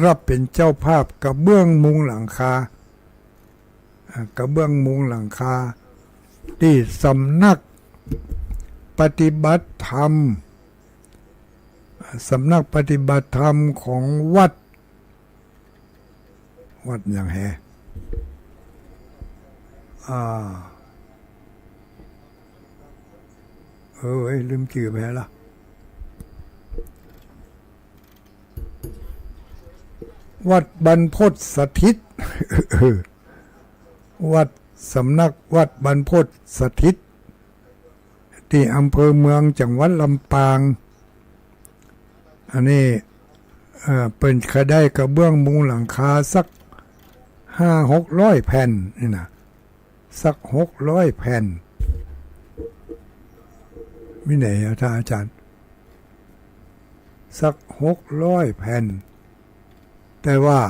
ฮับเป๋นเจ้าภาพกระเบื้องมุงหลังคา อ่า กระเบื้องมุงหลังคา ตี้สำนักปฏิบัติธรรม สำนักปฏิบัติธรรมของวัด วัดหยังแฮ อ่า เออ เอ้ย ลืมจื้อไปแล้ว วัดบรรพตสถิต วัด สำนักวัดบรรพตสถิต ตี้อำเภอเมืองจังหวัดลำปาง อันนี้ เอ่อ เปิ้นก็ได้กระเบื้องมุงหลังคาสักห้าหกร้อยแผ่นนี่นะ สักหกร้อยแผ่น มีไหนอะท่านอาจารย์ สักหกร้อยแผ่น แต่ว่า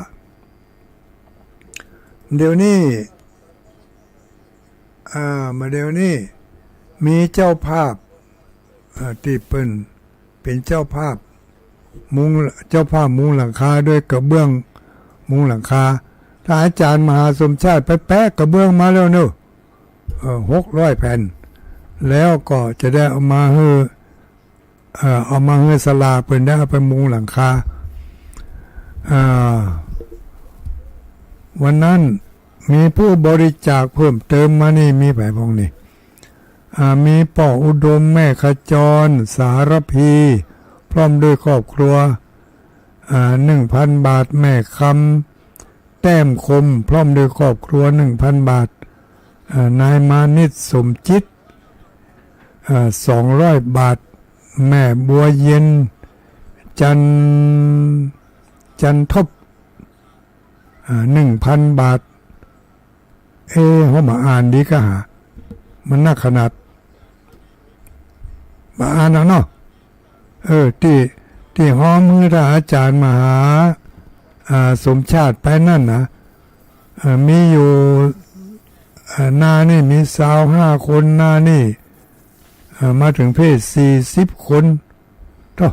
เดี๋ยวนี้ อ่า มาเดี๋ยวนี้มีเจ้าภาพ อ่า ตี้เปิ้นเป๋นเจ้าภาพมุง เจ้าภาพมุงหลังคาด้วยกระเบื้องมุงหลังคา ถ้าอาจ๋ารย์มหาสมชาติไปแปะกระเบื้องมาแล้วเนาะ เอ่อ หกร้อยแผ่น แล้วก็จะได้เอามาหื้อ เอ่อ เอามาหื้อศาลาเปิ้นได้เอาไปมุงหลังคา อ่า วันนั้นมีผู้บริจาคเพิ่มเติมมานี่ มีใผพ่องนี่ อ่า มีป้ออุดม แม่ขจร สารพี พร้อมด้วยครอบครัว อ่า หนึ่งพันบาท แม่คำ แต้มคม พร้อมด้วยครอบครัว หนึ่งพันบาท อ่า นายมานิต สมจิต อ่า สองร้อยบาท แม่บัวเย็น จัน จันทบ อ่า หนึ่งพันบาท เอ๊ะ เฮาบ่อ่านดีกาหา มันนักขนาด บ่อ่านเอาเนาะ เออ ตี้ ตี้ฮ้อมหื้อต้านอาจ๋ารย์มหา อ่า สมชาติไปนั่นนะ เอ่อ มีอยู่ เอ่อ หน้านี่มีซาวห้าคน หน้านี่ เอ่อ มาเถิงเพจสี่สิบคน โธ่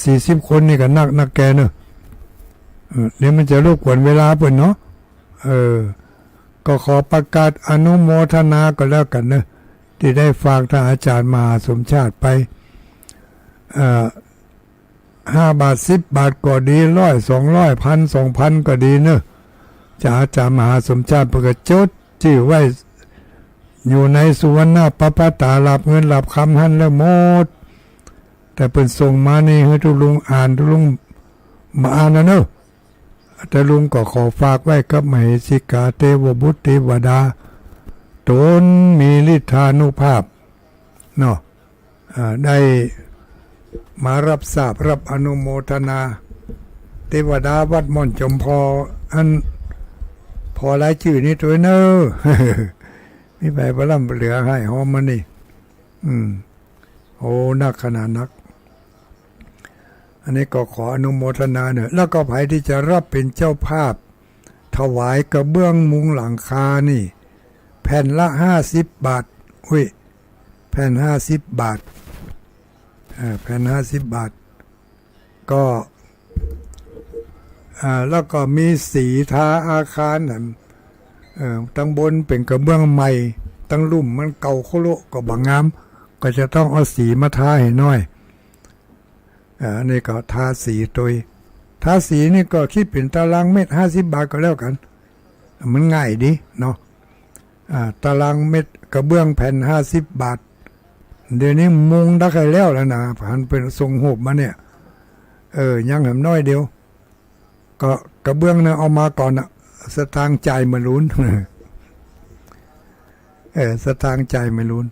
สี่สิบคนนี่ก็นักนักแกเนอะ เออ เดี๋ยวมันจะรบกวนเวลาเปิ้นเนาะ เออ ก็ขอประกาศอนุโมทนาก็แล้วกั๋นเนอะ ตี้ได้ฝากต้านอาจ๋ารย์มหาสมชาติไป เอ่อ ห้าบาท สิบบาทก็ดี ร้อย สองร้อย พัน สองพันก็ดีเนอะ จะอาจ๋ารย์มหาสมชาติเปิ้นก็จดจื้อไว้อยู่ในสุวรรณปปตา หลับเงินหลับคำหั้นแล้วหมด แต่เปิ้นส่งมานี่หื้อตุ๊ลุงอ่าน ตุ๊ลุงบ่อ่านนะเนอะ แต่ลุงก็ขอฝากไว้กับมเหสิกา เตวบุตรเตวดา ต๋นมีฤทธานุภาพเนาะ อ่า ได้มาฮับทราบฮับอนุโมทนา เตวดาวัดม่อนจอมพอ อัน ผ่อรายจื้อนี้ตวยเนอะ มีใผบ่ล้ำเหลือหื้อฮ้อมมานี่ อืม โอ้ นักขนาดนัก อันนี้ก็ขออนุโมทนาเนอะ แล้วก็ใผตี้จะฮับเป๋นเจ้าภาพ ถวายกระเบื้องมุงหลังคานี่ แผ่นละห้าสิบบาท อุ๊ย แผ่นห้าสิบบาท เอ่อ แผ่นห้าสิบบาท ก็ อ่า แล้วก็มีสีทาอาคารนั่น เอ่อ ตังบนเป๋นกระเบื้องใหม่ ตังลุ่มมันเก่าโคโละก็บ่งาม ก็จะต้องเอาสีมาทาหื้อหน้อย อ่า อันนี้ก็ทาสีตวย ทาสีนี่ก็กึ๊ดเป๋นตารางเมตรห้าสิบบาทก็แล้วกั๋น มันง่ายดีเนาะ อ่า ตารางเมตรกระเบื้องแผ่นห้าสิบบาท เดี๋ยวนี้มุงดักหื้อแล้วแล้วนะ หันเปิ้นส่งฮูปมาเนี่ย เออ ยังแหมน้อยเดียว ก็กระเบื้องนะเอามาก่อนนะ สตางค์จ่ายไม่ล้น เออ สตางค์จ่ายไม่ล้น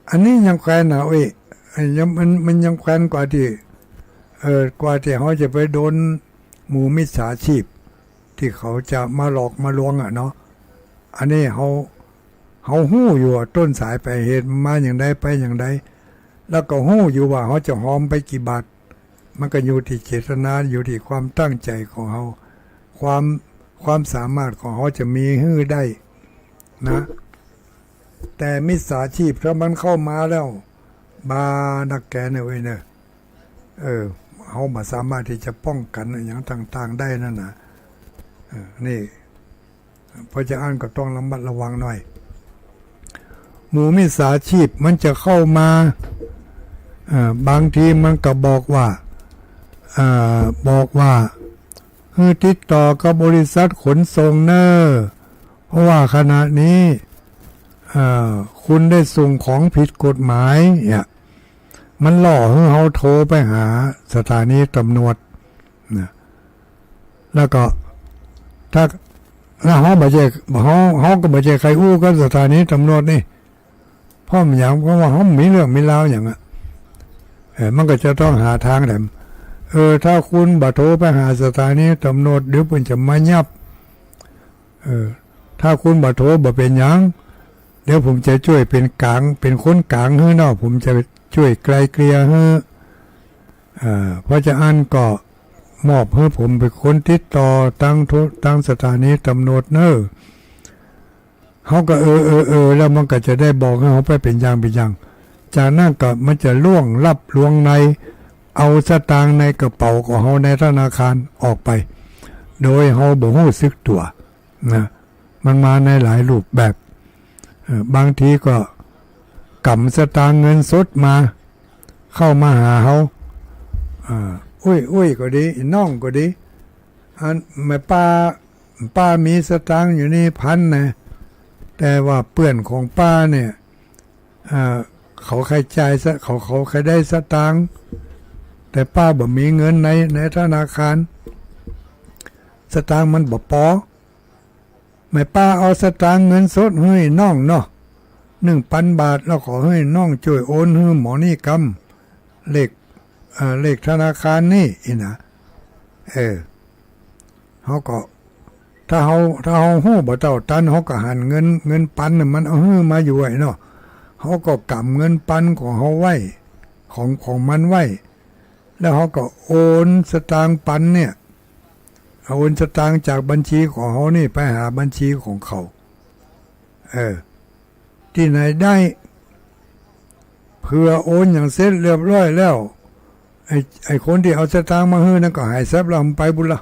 อันนี้ยังแควนนะเว้ย ยัง มัน มันยังแควนกว่าตี้ เอ่อ กว่าตี้เฮาจะไปโดนหมู่มิจฉาชีพ ตี้เขาจะมาหลอกมาลวงอะเนาะ อันนี้เฮา เฮาฮู้อยู่ว่าต้นสายปลายเหตุมันมาอย่างใดไปอย่างใด แล้วก็ฮู้อยู่ว่าเฮาจะฮ้อมไปกี่บาท มันก็อยู่ตี้เจตนา อยู่ตี้ความตั้งใจ๋ของเฮา ความ ความสามารถของเฮาจะมีหื้อได้นะ แต่มิจฉาชีพถ้ามันเข้ามาแล้ว บ่านักแกเนอะเว้ยเนอะ เออ เฮาบ่สามารถตี้จะป้องกั๋นอะหยังต่างๆ ได้นั่นนะ เออ นี่ เพราะจะอั้นก็ต้องระมัดระวังหน่อย หมู่มิจฉาชีพมันจะเข้ามา เอ่อ บางทีมันก็บอกว่า เอ่อ บอกว่า หื้อติดต่อกับบริษัทขนส่งเน่อ เพราะว่าขณะนี้ เอ่อ คุณได้ส่งของผิดกฎหมายเนี่ย มันล่อหื้อเฮาโทรไปหาสถานีตำรวจนะ แล้วก็ถ้า แล้วเฮาบ่ใจ้ เฮา เฮาก็บ่ใจ้ใค่อู้กับสถานีตำรวจนี่ เพราะมันหยัง เพราะว่าเฮาบ่มีเรื่องมีราวหยังอะ เออ มันก็จะต้องหาตางแหลม เออ ถ้าคุณบ่โทรไปหาสถานีตำรวจ เดี๋ยวเปิ้นจะมายับ เออ ถ้าคุณบ่โทรบ่เป๋นหยัง เดี๋ยวผมจะจ้วยเป๋นก๋าง เป๋นคนก๋างหื้อเนาะ ผมจะจ้วยไกล่เกลี่ยหื้อ เอ่อ เพราะจะอั้นก็ มอบหื้อผมเป๋นคนติดต่อตางโท- ตางสถานีตำรวจเน่อ เฮาก็ เออ เออ เออ แล้วมันก็จะได้บอกหื้อเฮาไปเป๋นอย่างเป๋นอย่าง จากนั้นก็มันจะล่วงลับลวงใน เอาสตางค์ในกระเป๋าของเฮาในธนาคารออกไป โดยเฮาบ่ฮู้สึกตั๋วนะ มันมาในหลายรูปแบบ เอ่อ บางทีก็ก๋ำสตางค์เงินสดมา เข้ามาหาเฮา อ่า อุ้ย อุ้ยก็ดี น้องก็ดี อันแม่ป้า ป้ามีสตางค์อยู่นี่พันนะ แต่ว่าเปื้อนของป้าเนี่ย อ่า เขาเคยจ่ายสะ- เขา- เขาเคยได้สตางค์ แต่ป้าบ่มีเงินใน- ในธนาคาร สตางค์มันบ่ปอ แม่ป้าเอาสตางค์เงินสดหื้อน้องเนาะ หนึ่งปันบาท แล้วขอหื้อน้องจ้วยโอนหื้อหมอนี่กำ เลข เอ่อ เลขธนาคารนี่ อี้นะ เออ เฮาก็ ถ้าเฮา- ถ้าเฮาฮู้บ่เต้าตัน เฮาก็หันเงิน- เงินปันน่ะ มันเอาหื้อมาอยู่ไอ้เนาะ เฮาก็ก๋ำเงินปันของเฮาไว้ ของ- ของมันไว้ แล้วเฮาก็โอนสตางค์ปันเนี่ย เอาโอนสตางค์จากบัญชีของเฮานี่ไปหาบัญชีของเขา เออ ตี้ไหนได้ เผื่อโอนอย่างเสร็จเรียบร้อยแล้ว ไอ้- ไอ้คนตี้เอาสตางค์มาหื้อนั่นก็หายแซบแล้ว มันไปบุญละ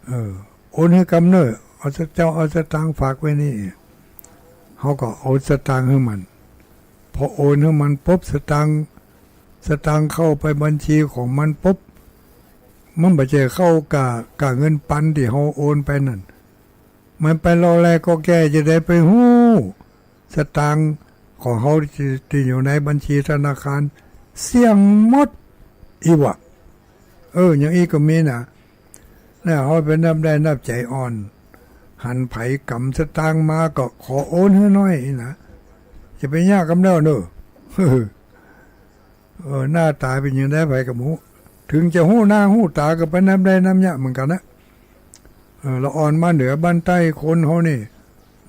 เออ โอนหื้อกำเน่อ เอาส- เจ้าเอาสตางค์ฝากไว้นี่ เฮาก็เอาสตางค์หื้อมัน พอโอนหื้อมันปุ๊บ สตางค์- สตางค์เข้าไปบัญชีของมันปุ๊บ มันบ่ใจ้เข้าก้า- ก้าเงินปันตี้เฮาโอนไปนั่น มันไปลอแลก็แก้ จะได้ไปฮู้ สตางค์ของเฮาตี้- ตี้อยู่ในบัญชีธนาคาร เสี้ยงหมด อี้วะ เออ อย่างอี้ก็มีนะ แล้วเฮาไปนับได้นับใจ๋อ่อน หันใผก๋ำสตางค์มาก็ขอโอนหื้อหน้อยอี้นะ จะไปยากกำแล้วเน่อ เออ หน้าต๋าเป๋นอย่างใดใผก็บ่ฮู้ เถิงจะฮู้หน้าฮู้ต๋าก็ไปนับได้นับยากเหมือนกั๋นนะ เออ ละอ่อนมาเหนือบ้านใต้คนเฮานี่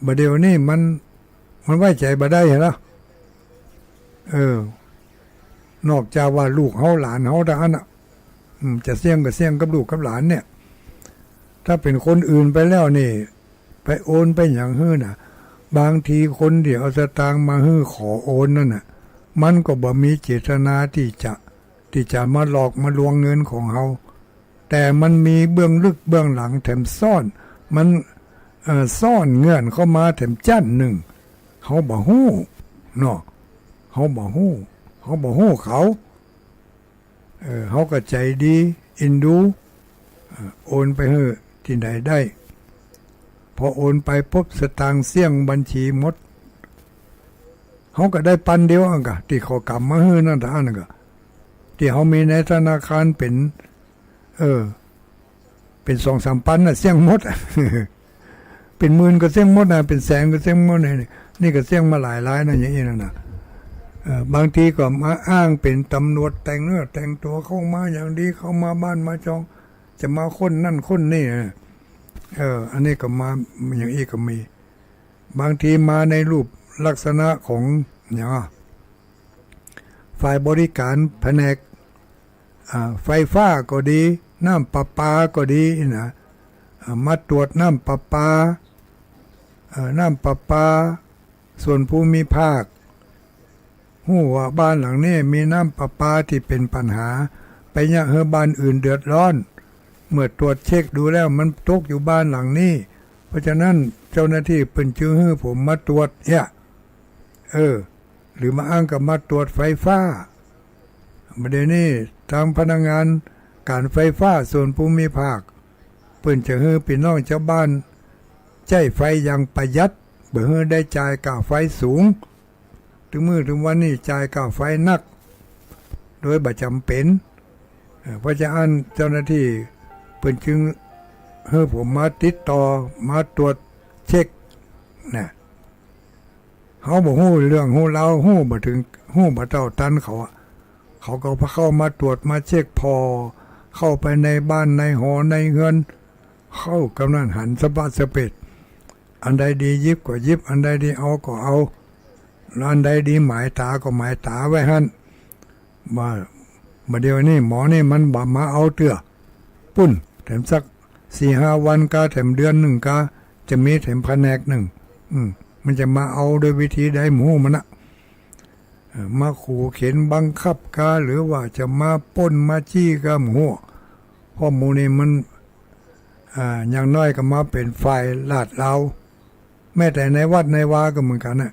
บ่าเดี่ยวนี้มัน- มันไว้ใจ๋บ่ได้หั้นละ เออ นอกจากว่าลูกเฮาหลานเฮาเต้าอั้นน่ะ อืม จะเสี่ยงก็เสี่ยงกับลูกกับหลานเนี่ย ถ้าเป๋นคนอื่นไปแล้วนี่ ไปโอนไปหยังหื้อน่ะ บางทีคนตี้เอาสตางค์มาหื้อขอโอนนั่นน่ะ มันก็บ่มีเจตนาตี้จะ- ตี้จะมาหลอกมาลวงเงินของเฮา แต่มันมีเบื้องลึกเบื้องหลังแถมซ่อน มัน เอ่อ ซ่อนเงื่อนเข้ามาแถมจั้นนึ่ง เฮาบ่ฮู้เนาะ เฮาบ่ฮู้ เฮาบ่ฮู้เขา เออ เฮาก็ใจ๋ดี เอ็นดู เอ่อ โอนไปหื้อตี้ไหนได้ พอโอนไปปุ๊บ สตางค์เสี้ยงบัญชีหมด เฮาก็ได้ปันเดียวอั้นกะ ตี้เขาก๋ำมาหื้อนั่นเต้าอั้นกะ ตี้เฮามีในธนาคารเป๋น เออ เป๋นสองสามปันน่ะ เสี้ยงหมดอะ เป๋นหมื่นก็เสี้ยงหมดน่ะ เป๋นแสนก็เสี้ยงหมดน่ะ นี่ก็เสี้ยงมาหลายรายน่ะ อย่างอี้นั่นน่ะ เออ บางทีก็มาอ้างเป๋นตำรวจ แต่งเนื้อแต่งตั๋วเข้ามาอย่างดี เข้ามาบ้านมาจอง จะมาค้นนั่นค้นนี่น่ะ เออ อันนี้ก็มา อย่างอี้ก็มี บางทีมาในรูปลักษณะของ อย่าง ฝ่ายบริการแผนก อ่า ไฟฟ้าก็ดี น้ำประปาก็ดีนะ อ่า มาตรวจน้ำประปา เอ่อ น้ำประปาส่วนภูมิภาค ฮู้ว่าบ้านหลังนี้มีน้ำประปาตี้เป๋นปัญหา ไปเยียะหื้อบ้านอื่นเดือดร้อน เมื่อตรวจเช็คดูแล้วมันตกอยู่บ้านหลังนี้ เพราะฉะนั้นเจ้าหน้าตี้เปิ้นจึงหื้อผมมาตรวจเยียะ เออ หรือบ่อั้นก็มาตรวจไฟฟ้า บ่าเดี่ยวนี้ตางพนักงานก๋านไฟฟ้าส่วนภูมิภาค เปิ้นจะหื้อปี้น้องจาวบ้านใจ๊ไฟอย่างประหยัด บ่หื้อได้จ่ายก้าไฟสูง ตึงมื้อตึงวันนี้จ่ายก้าไฟนัก โดยบ่จ๋ำเป๋น เอ่อ เพราะจะอั้นเจ้าหน้าตี้เปิ้นจึงหื้อผมมาติดต่อ มาตรวจเช็ค นะ เฮาบ่ฮู้เรื่องฮู้ราว ฮู้บ่เถิง ฮู้บ่เต้าตันเขาอะ เขาก็พาเข้ามาตรวจมาเช็ค ผ่อเข้าไปในบ้านในหอในเฮือน เข้ากำนั้นหันสะบะสะเปด อันใดดีหยิบก็หยิบ อันใดดีเอาก็เอา อันใดดีหมายต๋าก็หมายต๋าไว้หั้น บ่า บ่าเดี่ยวนี้หมอนี่มันบ่มาเอาเตื้อ ปุ้น แถมสักสี่ห้าวันกา แถมเดือนนึ่งกา จะมีแถมผนกนึ่ง อืม มันจะมาเอาโดยวิธีใดบ่ฮู้มันนะ เอ่อ มาขู่เข็ญบังคับกา หรือว่าจะมาปล้นมาจี้กาบ่ฮู้ เพราะหมู่นี้มัน อ่า อย่างน้อยก็มาเป๋นฝ่ายลาดลาว แม้แต่ในวัดในวาก็เหมือนกั๋นน่ะ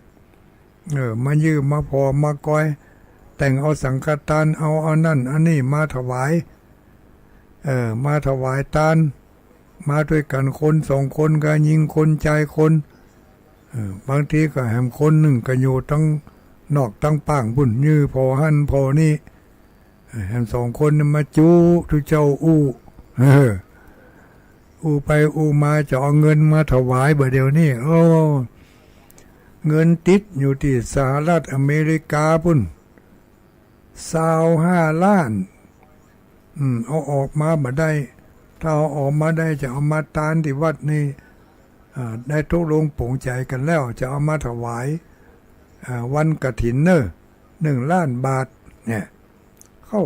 เออ มายื้อมาผ่อมากอย แต่งเอาสังฆทาน เอาอันนั้นอันนี้มาถวาย เออ มาถวายตาน มาตวยกั๋นคนสองคนกา ญิงคนจายคน เออ บางทีก็แหมคนนึ่งก็อยู่ตังนอกตังป้างปุ้น ยื้อผ่อหั้นผ่อนี่ เออ แหมสองคนนี่มาจุ๊ตุ๊เจ้าอู้ เออ อู้ไปอู้มาจะเอาเงินมาถวายบ่าเดี่ยวนี้ โอ้ เงินติดอยู่ตี้สหรัฐอเมริกาปุ้น ซาวห้าล้าน อืม เอาออกมาบ่ได้ ถ้าเอาออกมาได้จะเอามาตานตี้วัดนี่ อ่า ได้ตกลงปลงใจ๋กั๋นแล้ว จะเอามาถวาย อ่า วันกฐินเน่อ หนึ่งล้านบาท เนี่ย เข้า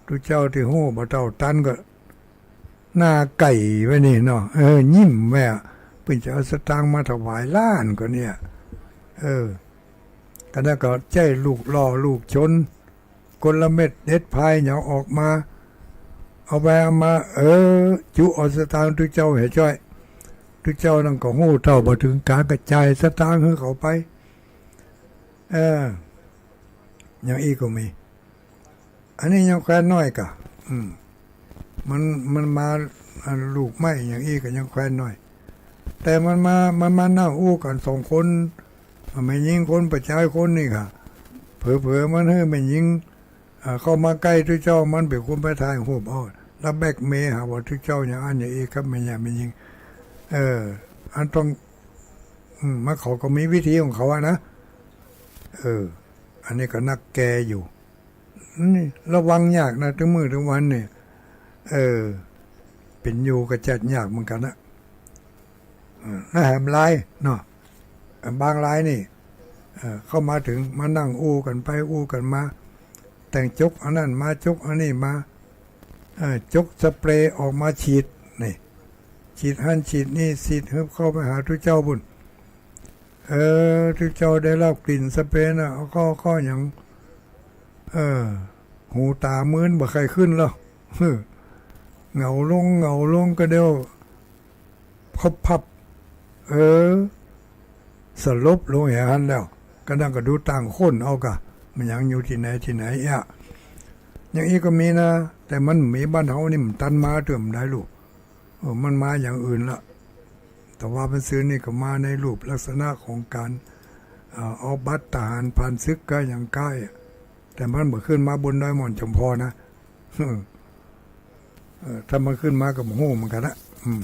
ตุ๊เจ้าตี้ฮู้บ่เต้าตันก็ หน้าไก่ไว้นี่เนาะ เออ ยิ้มไว้อะ เปิ้นจะเอาสตางค์มาถวายล้านก็เนี่ย เออ ก็นั้นก็ใจ๊ลูกหล่อลูกชน กลเม็ดเด็ดพายเหยาะออกมา เอาไปเอามา เออ จุเอาสตางค์ตุ๊เจ้าหื้อจ้อย ตุ๊เจ้านั่นก็ฮู้เต้าบ่เถิงก๋าน ก็จ่ายสตางค์หื้อเขาไป เออ อย่างอี้ก็มี อันนี้ยังแควนน้อยก่ะ อืม มัน มันมา อันลูกไม้อย่างอี้ก็ยังแควนน้อย แต่มันมา มันมานั่งอู้กั๋นสองคน แม่ญิงคนป้อจายคนนี่ก่ะ เผลอๆ มันหื้อแม่ญิง อ่า เข้ามาใก้ตุ๊เจ้า มันเป๋นคนไปถ่ายฮูปเอา แล้วแบล็กเมย์หาว่าตุ๊เจ้าอย่างอั้นอย่างอี้กับแม่ใหญ่แม่ญิง เออ อันต้อง อืม มันเขาก็มีวิธีของเขาอะนะ เออ อันนี้ก็นักแกอยู่ นี่ระวังยากนะ ตึงมื้อตึงวันนี่ เออ เป๋นอยู่ก็จัดยากเหมือนกั๋นนะ เออ แล้วแหมลายเนาะ เออ บางลายนี่ เออ เข้ามาเถิงมานั่งอู้กั๋นไปอู้กั๋นมา แต่งจกอันนั้นมา จกอันนี้มา เออ จกสเปรย์ออกมาฉีด นี่ ฉีดหั้นฉีดนี่ ฉีดหื้อเข้าไปหาตุ๊เจ้าปุ้น เออ ตุ๊เจ้าได้ฮับกลิ่นสเปรย์น่ะ เอาเข้า เข้าอย่าง เออ หูต๋ามืนบ่ใค่ขึ้นแล้ว เออ เหงาลง เหงาลงก็เดี๋ยว พับพับ เออ สลบลงอย่างหั้นแล้ว ก็นั่นก็ดูต่างคนเอาก่ะ มันยังอยู่ตี้ไหนตี้ไหนอะ อย่างอี้ก็มีนะ แต่มันมีบ้านเฮานี่มันตันมาเตื้อบ่ได้ลูก เออ มันมาอย่างอื่นละ แต่ว่ามันซื่อนี่ก็มาในรูปลักษณะของก๋าน เอ่อ เอาบัตรทหารผ่านศึกก็ยังใก้ แต่มันบ่ขึ้นมาบนดอยหม่อนจอมพอนะ เออ ถ้ามันขึ้นมาก็บ่ฮู้เหมือนกั๋นนะ อืม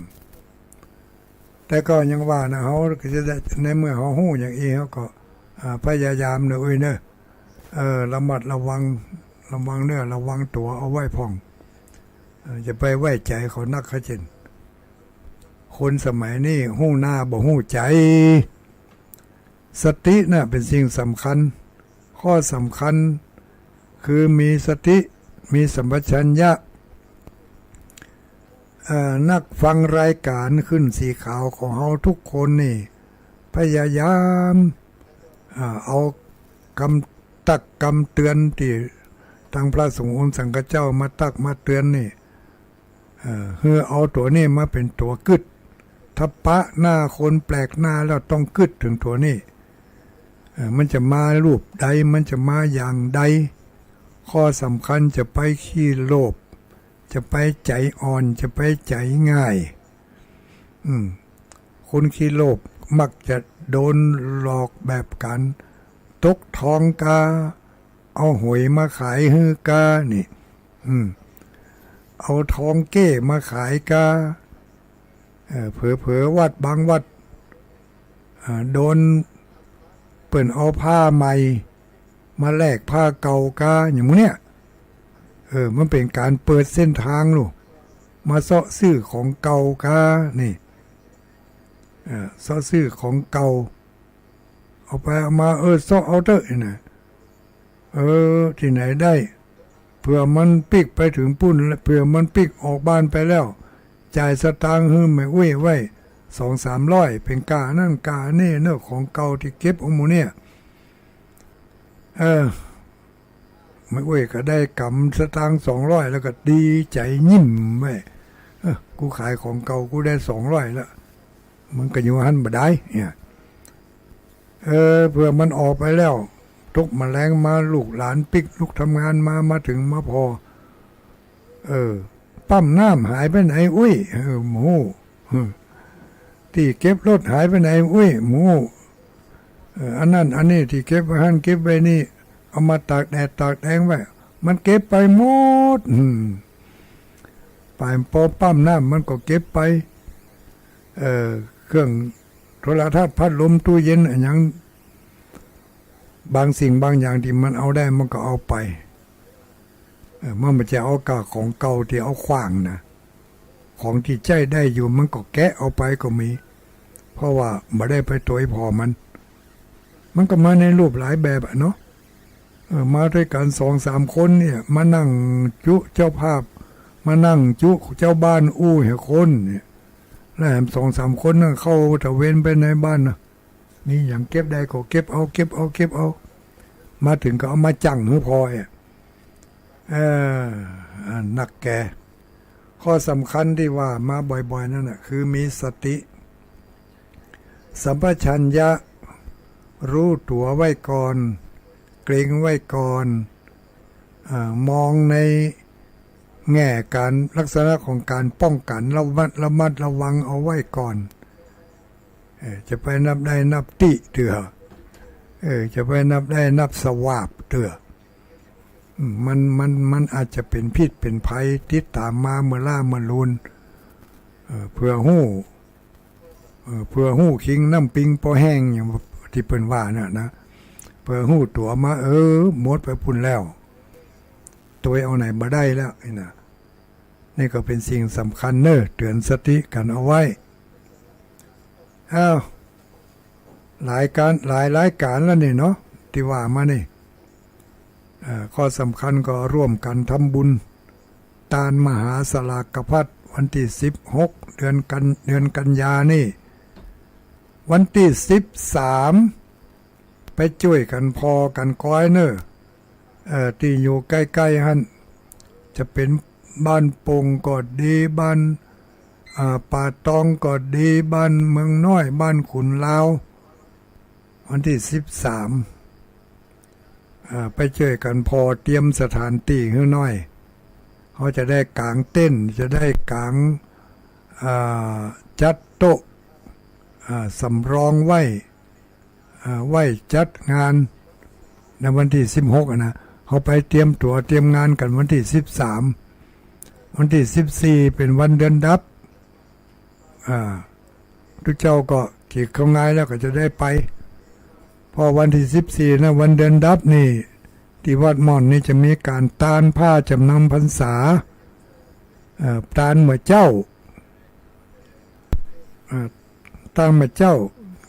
แต่ก็ยังว่านะ เฮาก็จะได้ ในเมื่อเฮาฮู้อย่างอี้ เฮาก็ อ่า พยายามเน่อ เอ้ยเน่อ เออ ระมัดระวัง ระวังเนื้อระวังตั๋วเอาไว้พ่อง เออ อย่าไปไว้ใจ๋เขานัก เข้าใจ๋ คนสมัยนี้ฮู้หน้าบ่ฮู้ใจ๋ สติน่ะเป๋นสิ่งสำคัญ ข้อสำคัญคือมีสติ มีสัมปชัญญะ เอ่อ นักฟังรายก๋านขึ้นสีขาวของเฮาทุกคนนี่ พยายาม เอ่อ เอากำตักกำเตือนตี้ตังพระสงฆ์องค์สังฆเจ้ามาตักมาเตือนนี่ เอ่อ หื้อเอาตั๋วนี้มาเป๋นตั๋วกึ๊ด ถ้าปะหน้าคนแปลกหน้าแล้วต้องกึ๊ดเถิงตั๋วนี้ เอ่อ มันจะมารูปใด มันจะมาอย่างใด ข้อสำคัญจะไปขี้โลภ จะไปใจ๋อ่อน จะไปใจ๋ง่าย อืม คนขี้โลภมักจะโดนหลอกแบบก๋านตกทองกา เอาหวยมาขายหื้อกา นี่ อืม เอาทองเก๊มาขายกา เออ เผลอๆ วัดบางวัด อ่า โดนเปิ้นเอาผ้าใหม่มาแลกผ้าเก่ากา อย่างหมู่เนี้ย เออ มันเป๋นก๋านเปิดเส้นตางลูก มาเซาะซื้อของเก่ากา นี่ เออ เซาะซื้อของเก่า เอาไปเอามา เออ เซาะเอาเต๊อะ นี่นะ เออ ตี้ไหนได้ เผ ผื่อมันปิ๊กไปเถิงปู๊น เผื่อมันปิ๊กออกบ้านไปแล้ว จ่ายสตางค์หื้อแม่อุ๊ยไว้สองสามร้อย เป๋นก้าอันนั้นก้าอันนี้เนาะ ของเก่าตี้เก็บเอาหมู่เนี่ย เออ แม่อุ๊ยก็ได้ก๋ำสตางค์สองร้อย แล้วก็ดีใจ๋ยิ้มไว้ เออ กูขายของเก่า กูได้สองร้อยแล้ว มันก็อยู่หั้นบ่ดาย เนี่ย เออ เผื่อมันออกไปแล้ว ตกบ่าแลงมา ลูกหลานปิ๊กลุกทำงานมา มาเถิงมาผ่อ เออ ปั๊มน้ำหายไปไหนอุ๊ย เออ บ่ฮู้ เออ ตี้เก็บรถหายไปไหนอุ๊ย บ่ฮู้ เออ อันนั้นอันนี้ตี้เก็บไว้หั้นเก็บไว้นี่ เอามาตากแดดตากแดงไว้ มันเก็บไปหมด อืม ไปปอปั๊มน้ำมันก็เก็บไป เออ เครื่องโทรทัศน์ พัดลม ตู้เย็น อะหยัง บางสิ่งบางอย่างตี้มันเอาได้มันก็เอาไป เออ มันบ่ใจ้เอาก้าของเก่าตี้เอาขว้างนะ ของตี้ใจ๊ได้อยู่มันก็แกะเอาไปก็มี เพราะว่าบ่ได้ไปตวยผ่อมัน มันก็มาในรูปหลายแบบอะเนาะ เออ มาตวยกั๋นสองสามคนเนี่ย มานั่งจุเจ้าภาพ มานั่งจุเจ้าบ้านอู้แหคนเนี่ย แล้วแหมสองสามคนนั้นเข้าตระเวนไปในบ้านนะ มีหยังเก็บได้ก็เก็บเอา เก็บเอา เก็บเอา มาเถิงก็เอามาจั่งหื้อผ่ออะ เออ อ่า นักแก่ ข้อสำคัญตี้ว่ามาบ่อยๆ นั่นน่ะ คือมีสติ สัมปชัญญะ รู้ตั๋วไว้ก่อน เกร็งไว้ก่อน อ่า มองในแง่ก๋าน ลักษณะของก๋านป้องกั๋น ระมัด ระมัดระวังเอาไว้ก่อน เออ จะไปนับได้นับตี้เตื้อ เออ จะไปนับได้นับสวาปเตื้อ อืม มัน มัน มันอาจจะเป๋นพิษเป๋นภัยติดต๋ามมาเมื่อล้าเมื่อลูน เออ เผื่อฮู้ เออ เผื่อฮู้คิงน้ำปิงปอแห้ง อย่างตี้เปิ้นว่าเนี่ยนะ เผื่อฮู้ตั๋วมา เออ หมดไปปู๊นแล้ว ตวยเอาไหนบ่ได้แล้วนี่นะ นี่ก็เป๋นสิ่งสำคัญเน่อ เตื๋อนสติกั๋นเอาไว้ อ้าว หลายก๋าน หลายรายก๋านแล้วนี่เนาะ ตี้ว่ามานี่ เอ่อ ข้อสำคัญก็ร่วมกั๋นทำบุญ ตานมหาสลากภัต วันตี้สิบหก เดือนกัน เดือนกันยานี่ วันตี้สิบสาม ไปจ้วยกั๋นผ่อกั๋นก๊อยเน่อ เอ่อ ตี้อยู่ใก้ๆ หั้น จะเป๋นบ้านโป่งก็ดี บ้าน อ่า ป่าตองก็ดี บ้านเมืองน้อย บ้านขุนลาว วันตี้สิบสาม อ่า ไปจ้วยกั๋นผ่อเตรียมสถานตี้หื้อหน้อย เฮาจะได้ก๋างเต็นท์ จะได้ก๋าง อ่า จัดโต๊ะ อ่า สำรองไว้ อ่า ไว้จัดงานในวันตี้สิบหกอะนะ เฮาไปเตรียมตั๋วเตรียมงานกั๋นวันตี้สิบสาม วันตี้สิบสี่ เป๋นวันเดือนดับ อ่า ตุ๊เจ้าก็เขียนเข้างายแล้วก็จะได้ไป เพราะวันตี้สิบสี่นะ วันเดือนดับนี่ ตี้วัดม่อนนี่จะมีก๋านตานผ้าจ๋ำนำพรรษา เอ่อ ตานเมื่อเจ๊า เอ่อ ตานเมื่อเจ๊า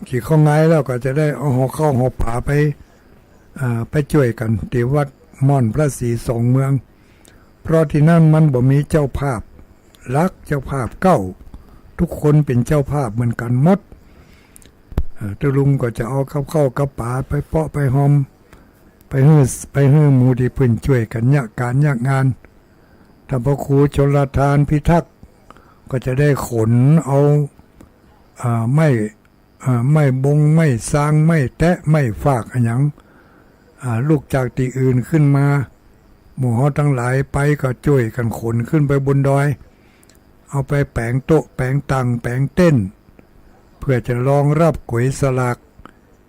เขียนเข้างายแล้วก็จะได้เอาห่อข้าวห่อป๋าไป อ่า ไปจ้วยกั๋นตี้วัดม่อนพระศรีสองเมือง เพราะตี้นั่นมันบ่มีเจ้าภาพหลัก เจ้าภาพเก๊า ทุกคนเป๋นเจ้าภาพเหมือนกั๋นหมด อ่า ตุ๊ลุงก็จะเอากับข้าวกับป๋าไปเปาะไปฮอม ไปหื้อ ไปหื้อหมู่ตี้เปิ้นจ้วยกั๋นยากก๋าน ยากงาน ท่านพระครูชลทานพิทักษ์ ก็จะได้ขนเอา อ่า ไม้ อ่า ไม้บง ไม้ซาง ไม้แตะ ไม้ฟากอะหยัง อ่า ลุกจากตี้อื่นขึ้นมา หมู่เฮาตังหลายไปก็จ้วยกั๋นขนขึ้นไปบนดอย เอาไปแป๋งโต๊ะ แป๋งตั๋ง แป๋งเต็นท์ เพื่อจะรองรับก๋วยสลาก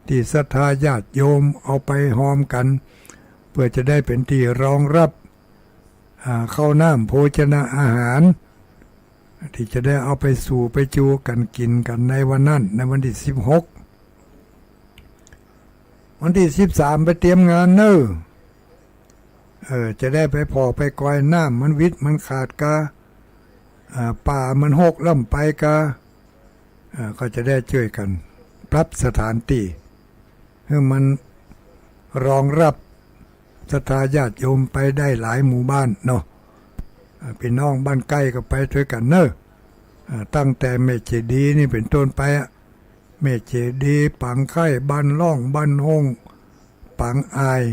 ตี้ศรัทธาญาติโยมเอาไปฮอมกั๋น เพื่อจะได้เป๋นตี้รองรับ อ่า ข้าวน้ำโภชนาอาหาร ตี้จะได้เอาไปสู่ไปจูกั๋นกิ๋นกั๋นในวันนั้น ในวันตี้สิบหก วันตี้สิบสาม ไปเตรียมงานเน่อ เออ จะได้ไปผ่อไปก๊อย น้ำมันวิดมันขาดกา อ่า ป่ามันฮกล้ำไปกา อ่า ก็จะได้จ้วยกั๋นปรับสถานตี้หื้อมันรองรับ ศรัทธาญาติโยมไปได้หลายหมู่บ้านเนาะ อ่า ปี้น้องบ้านใก้ก็ไปตวยกั๋นเน่อ อ่า ตั้งแต่แม่เจดีย์นี่เป๋นต้นไปอะ แม่เจดีย์ ปางไคล้ บ้านล่อง บ้านฮ่ง ปางอ่าย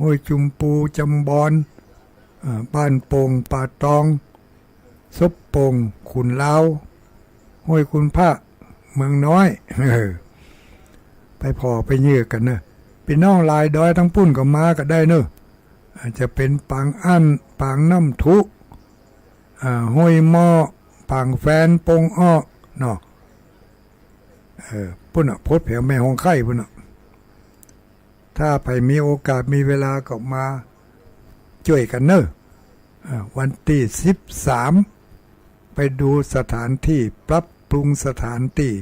ห้วยจุมปู จำบอน อ่า บ้านโป่ง ป่าตอง ศพโป่ง ขุนลาว ห้วยคุณพระ เมืองน้อย เออ ไปผ่อไปเยือกั๋นเน่อ ปี้น้องหลายดอยตังปุ้นก็มาก็ได้เน่อ อาจจะเป๋นปางอั้น ปางน้ำทุ อ่า ห้วยหม้อ ปางแฟน ปงอ้อ เนาะ เออ ปุ้นน่ะ โพธิ์แผว แม่ฮ่องไคล้ปุ้นน่ะ ถ้าใผมีโอกาสมีเวลาก็มาจ้วยกั๋นเน่อ อ่า วันตี้สิบสาม ไปดูสถานตี้ ปรับปรุงสถานตี้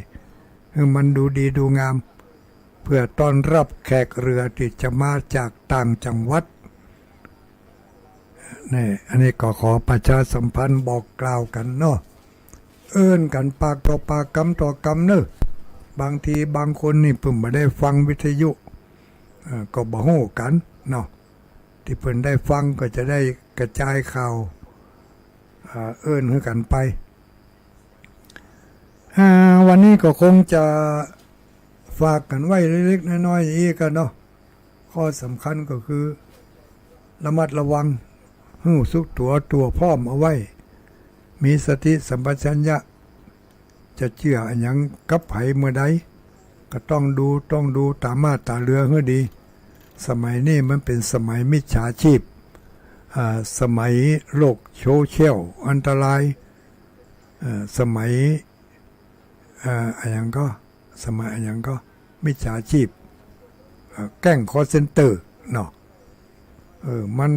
หื้อมันดูดีดูงาม เพื่อต้อนรับแขกเรือตี้จะมาจากต่างจังหวัด นี่ อันนี้ก็ขอประชาสัมพันธ์บอกกล่าวกั๋นเนาะ เอิ้นกั๋นปากต่อปาก กำต่อกำเน่อ บางทีบางคนนี่เปิ้นบ่ได้ฟังวิทยุ เอ่อ ก็บ่ฮู้กั๋นเนาะ ตี้เปิ้นได้ฟังก็จะได้กระจายข่าว อ่า เอิ้นหื้อกั๋นไป อ่า วันนี้ก็คงจะฝากกั๋นไว้เล็กๆ น้อยๆ อย่างอี้กั๋นเนาะ ข้อสำคัญก็คือ ระมัดระวัง ฮู้สึกตั๋ว ตั๋วพร้อมเอาไว้ มีสติสัมปชัญญะ จะเจื้ออะหยังกับใผเมื่อใด ก็ต้องดู ต้องดูต๋ามาต๋าเรือหื้อดี สมัยนี้มันเป๋นสมัยมิจฉาชีพ อ่า สมัยโลกโซเชียลอันตราย เอ่อ สมัย เอ่อ อะหยังก็ สมัยอะหยังก็ มิจฉาชีพ เอ่อ แก๊งคอลเซ็นเตอร์เนาะ เออ มัน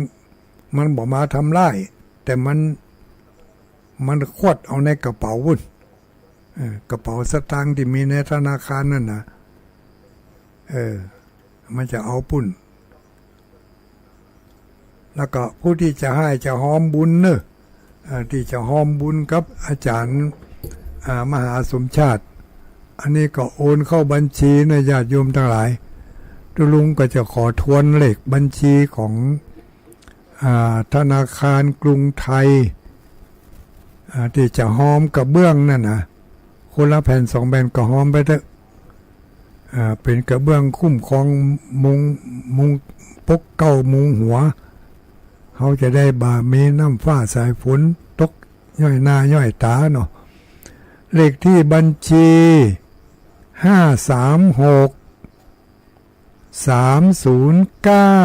มันบ่มาทำร้าย แต่มัน มันขวดเอาในกระเป๋าปุ้น เออ กระเป๋าสตางค์ตี้มีในธนาคารนั่นน่ะ เออ มันจะเอาปุ้น แล้วก็ผู้ตี้จะฮ่ายจะฮอมบุญเน่อ เอ่อ ตี้จะฮอมบุญกับอาจ๋ารย์ อ่า มหาสมชาติ อันนี้ก็โอนเข้าบัญชีเน่อ ญาติโยมตังหลาย ตุ๊ลุงก็จะขอทวนเลขบัญชีของ อ่า ธนาคารกรุงไทย อ่า ตี้จะฮอมกระเบื้องนั่นน่ะ คนละแผ่นสองแผ่นก็ฮอมไปเต๊อะ อ่า เป๋นกระเบื้องคุ้มครองมุง มุงปกเกล้ามุงหัว เฮาจะได้บ่มีน้ำฟ้าสายฝนตกย้อยหน้าย้อยต๋าเนาะ เลขตี้บัญชี ห้าสามหก สามศูนย์เก้า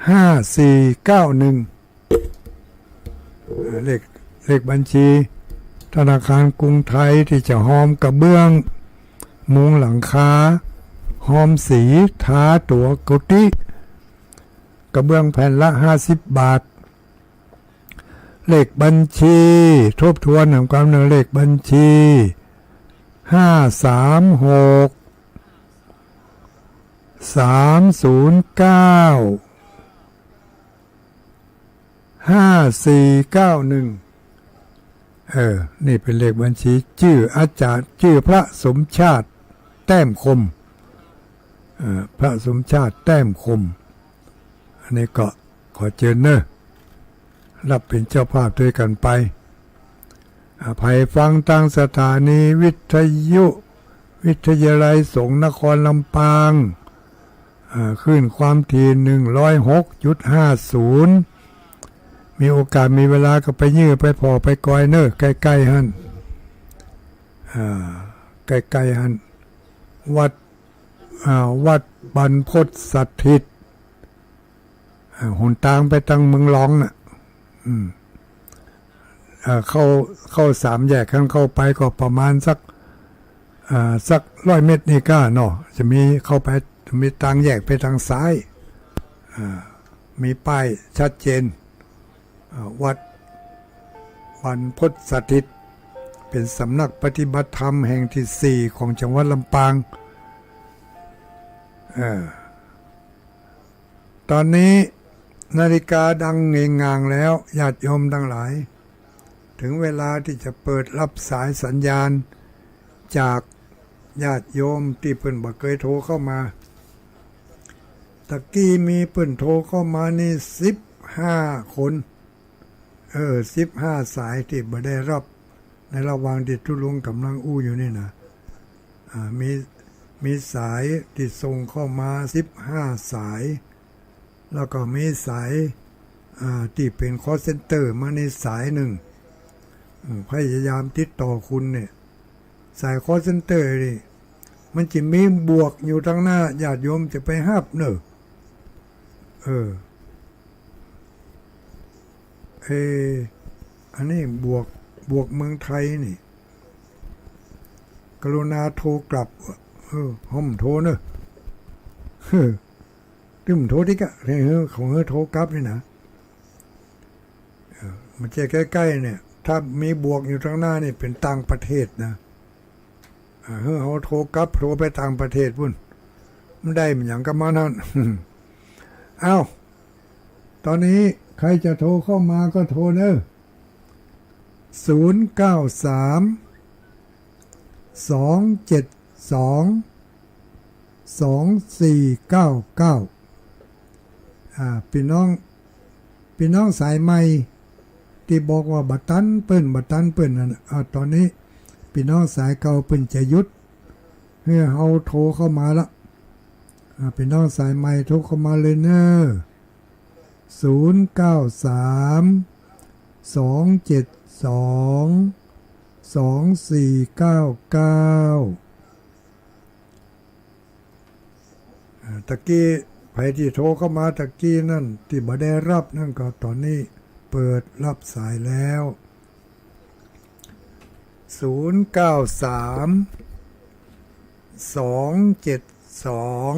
ห้าสี่เก้าหนึ่ง เอ่อ เลข เลขบัญชีธนาคารกรุงไทยตี้จะฮอมกระเบื้อง มุงหลังคา ฮอมสี ทาตั๋วกุฏิ กระเบื้องแผ่นละห้าสิบบาท เลขบัญชี ทบทวนนำกำเนิด เลขบัญชี ห้าสามหก สามศูนย์เก้า ห้าสี่เก้าหนึ่ง เออ นี่เป๋นเลขบัญชี จื้ออาจ๋ารย์ จื้อพระสมชาติ แต้มคม เอ่อ พระสมชาติ แต้มคม อันนี้ก็ขอเจิญเน่อ รับเป๋นเจ้าภาพตวยกั๋นไป อ่า ใผฟังตางสถานีวิทยุ วิทยาลัยสงฆ์นครลำปาง อ่า คลื่นความถี่ หนึ่งร้อยหกจุดห้าศูนย์ มีโอกาสมีเวลาก็ไปเยือไปผ่อไปกอยเน่อ ใก้ๆ หั้น อ่า ใก้ๆ หั้น วัด อ่า วัดบรรพตสถิต อ่า หนตางไปตางเมืองหลองน่ะ อืม อ่า เข้า เข้าสามแยกหั้นเข้าไปก็ประมาณสัก อ่า สักร้อยเมตรนี่ก้าเนาะ จะมีเข้าไป มีตางแยกไปตางซ้าย อ่า มีป้ายชัดเจน อ่า วัดบรรพตสถิต เป๋นสำนักปฏิบัติธรรมแห่งตี้สี่ของจังหวัดลำปาง เออ ต๋อนนี้นาฬิกาดังเหงงางแล้ว ญาติโยมตังหลาย เถิงเวลาตี้จะเปิดรับสายสัญญาณจากญาติโยมตี้เปิ้นบ่เกยโทรเข้ามา ตะกี้มีเปิ้นโทรเข้ามานี่สิบห้าคน เออ สิบห้าสายตี้บ่ได้ฮับ ในระหว่างตี้ตุ๊ลุงก่ำลังอู้อยู่นี่นะ อ่า มี มีสายตี้ส่งเข้ามาสิบห้าสาย แล้วก็มีสาย อ่า ตี้เป๋นคอลเซ็นเตอร์มานี่สายนึ่ง อืม พยายามติดต่อคุณเนี่ย สายคอลเซ็นเตอร์นี่ มันจะมีบวกอยู่ตังหน้า ญาติโยมจะไปฮับเน่อ เออ เออ อันนี้บวก บวกเมืองไทยนี่ กรุณาโทรกลับ เออ ห้ามโทรเน่อ เออ ตึ้มโทรติกะ เออ ของเฮาโทรกลับนี่นะ เออ มันจะใก้ๆ เนี่ย ถ้ามีบวกอยู่ตังหน้านี่เป๋นต่างประเทศนะ อ่า เฮาโทรกลับ โทรไปต่างประเทศปู้น มันได้มันหยังกับมันหั้น เอ้า ต๋อนนี้ใผจะโทรเข้ามาก็โทรเน่อ ศูนย์เก้าสาม สองเจ็ดสอง สองสี่เก้าเก้า อ่า ปี้น้อง ปี้น้องสายใหม่ ตี้บอกว่าบ่ตันเปิ้น บ่ตันเปิ้นนั่นน่ะ อ่า ต๋อนนี้ปี้น้องสายเก่าเปิ้นจะหยุด หื้อเฮาโทรเข้ามาละ อ่า ปี้น้องสายใหม่โทรเข้ามาเลยเน่อ ศูนย์เก้าสาม สองเจ็ดสอง สองสี่เก้าเก้า อ่า ตะกี้ใผตี้โทรเข้ามาตะกี้นั่น ตี้บ่ได้ฮับนั่นก็ต๋อนนี้เปิดฮับสายแล้ว ศูนย์เก้าสาม สองเจ็ดสอง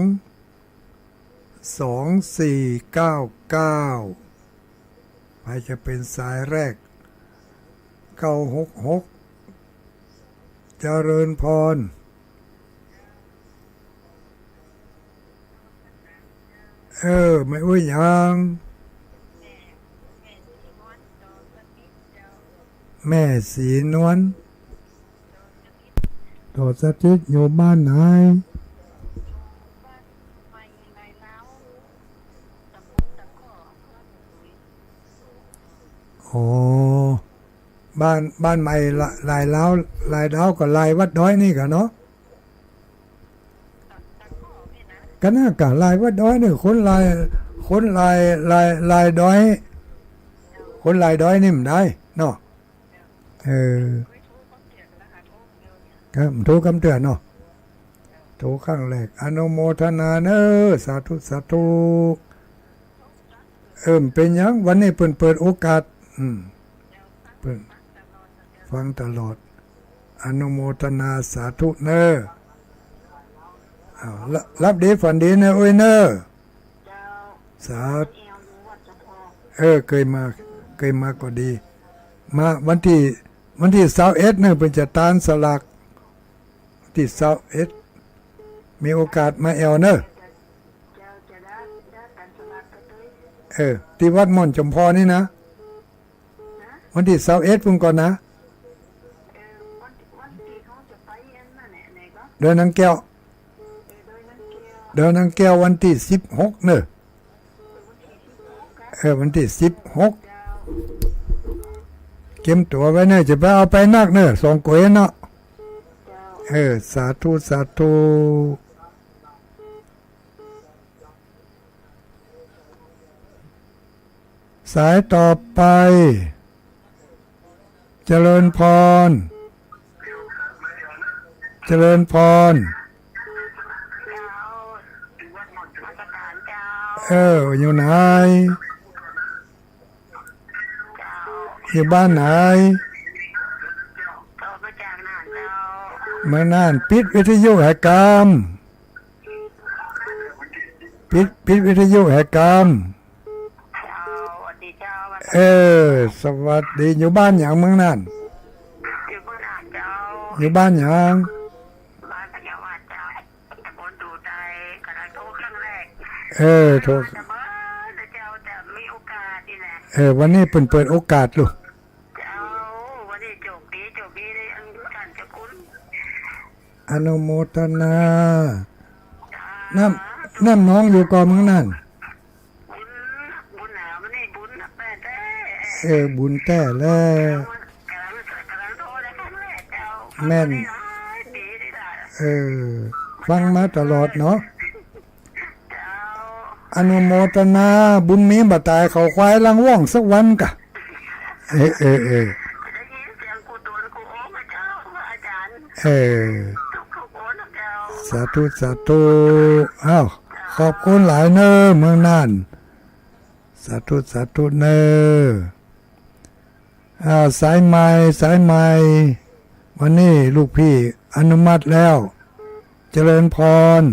สองสี่เก้าเก้า ใผจะเป๋นสายแรก เก้าหกหก เจริญพร เออ แม่อู้หยัง แม่ศรีนวล ต่อสถิตอยู่บ้านไหน อ๋อ บ้าน บ้านใหม่ละ ลายดาว ลายดาวก็ลายวัดดอยนี่กะเนาะ กะน่ากะลายวัดดอยนี่ คนลาย คนลาย ลาย ลายดอย คนลายดอยนี่มันได้เนาะ เออ ครับ โทรกำเตื้อเนาะ โทรครั้งแรก อนุโมทนาเน่อ สาธุ สาธุ เออ เป๋นหยัง วันนี้เปิ้นเปิดโอกาส อืม เปิ้นฟังตลอด อนุโมทนาสาธุเน่อ อ้าว ละ หลับดีฝันดีเน่อ โอ้ยเน่อ สาธุ เออ เกยมา เกยมาก็ดี มาวันตี้ วันตี้ซาวเอ็ดเน่อ เปิ้นจะตานสลาก ตี้ซาวเอ็ด มีโอกาสมาแอ่วเน่อ เออ ตี้วัดม่อนจอมพอนี่นะ วันตี้ซาวเอ็ดพุ้นก่อนะ ดอยนางแก้ว ดอยนางแก้ววันตี้สิบหกเน่อ เออ วันตี้สิบหก เกียมตั๋วไว้เน่อ จะไปเอาไปนักเน่อ สองก๋วยเนาะ เออ สาธุ สาธุ สายต่อไป เจริญพร เจริญพร เออ อยู่ไหน อยู่บ้านไหน เมืองน่าน ปิดวิทยุหายกำ ปิด ปิดวิทยุหายกำ เออ สวัสดี อยู่บ้านหยังเมืองน่าน อยู่บ้านหยัง เออ โทร เออ วันนี้เปิ้นเปิดโอกาสลูก อนุโมทนา น้ แนมหนองอยู่ก่อเมืองน่าน บุญ บุญหนา วันนี้บุญหนักแป้แต๊ เออ บุญแต๊แล กำลัง กำลังโทรเลยค่ะแม่เจ้า แม่น วันนี้หลายปีดีละ เออ ฟังมาตลอดเนาะ เจ้า อนุโมทนาบุญ มีบ่ตายเขาควายลังว่องสักวันกะ เออ เออ เออ ได้ยินเสียงครูตูนครูโอ๊คนะเจ้า พระอาจารย์ เออ ทุกๆคนนะเจ้า สาธุ สาธุ อ้าว ขอบคุณหลายเน้อเมืองน่าน สาธุ สาธุเน้อ อ้าว สายใหม่ สายใหม่ วันนี้ลูกพี่อนุมัติแล้ว เจริญพร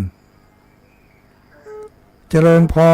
เจริญพร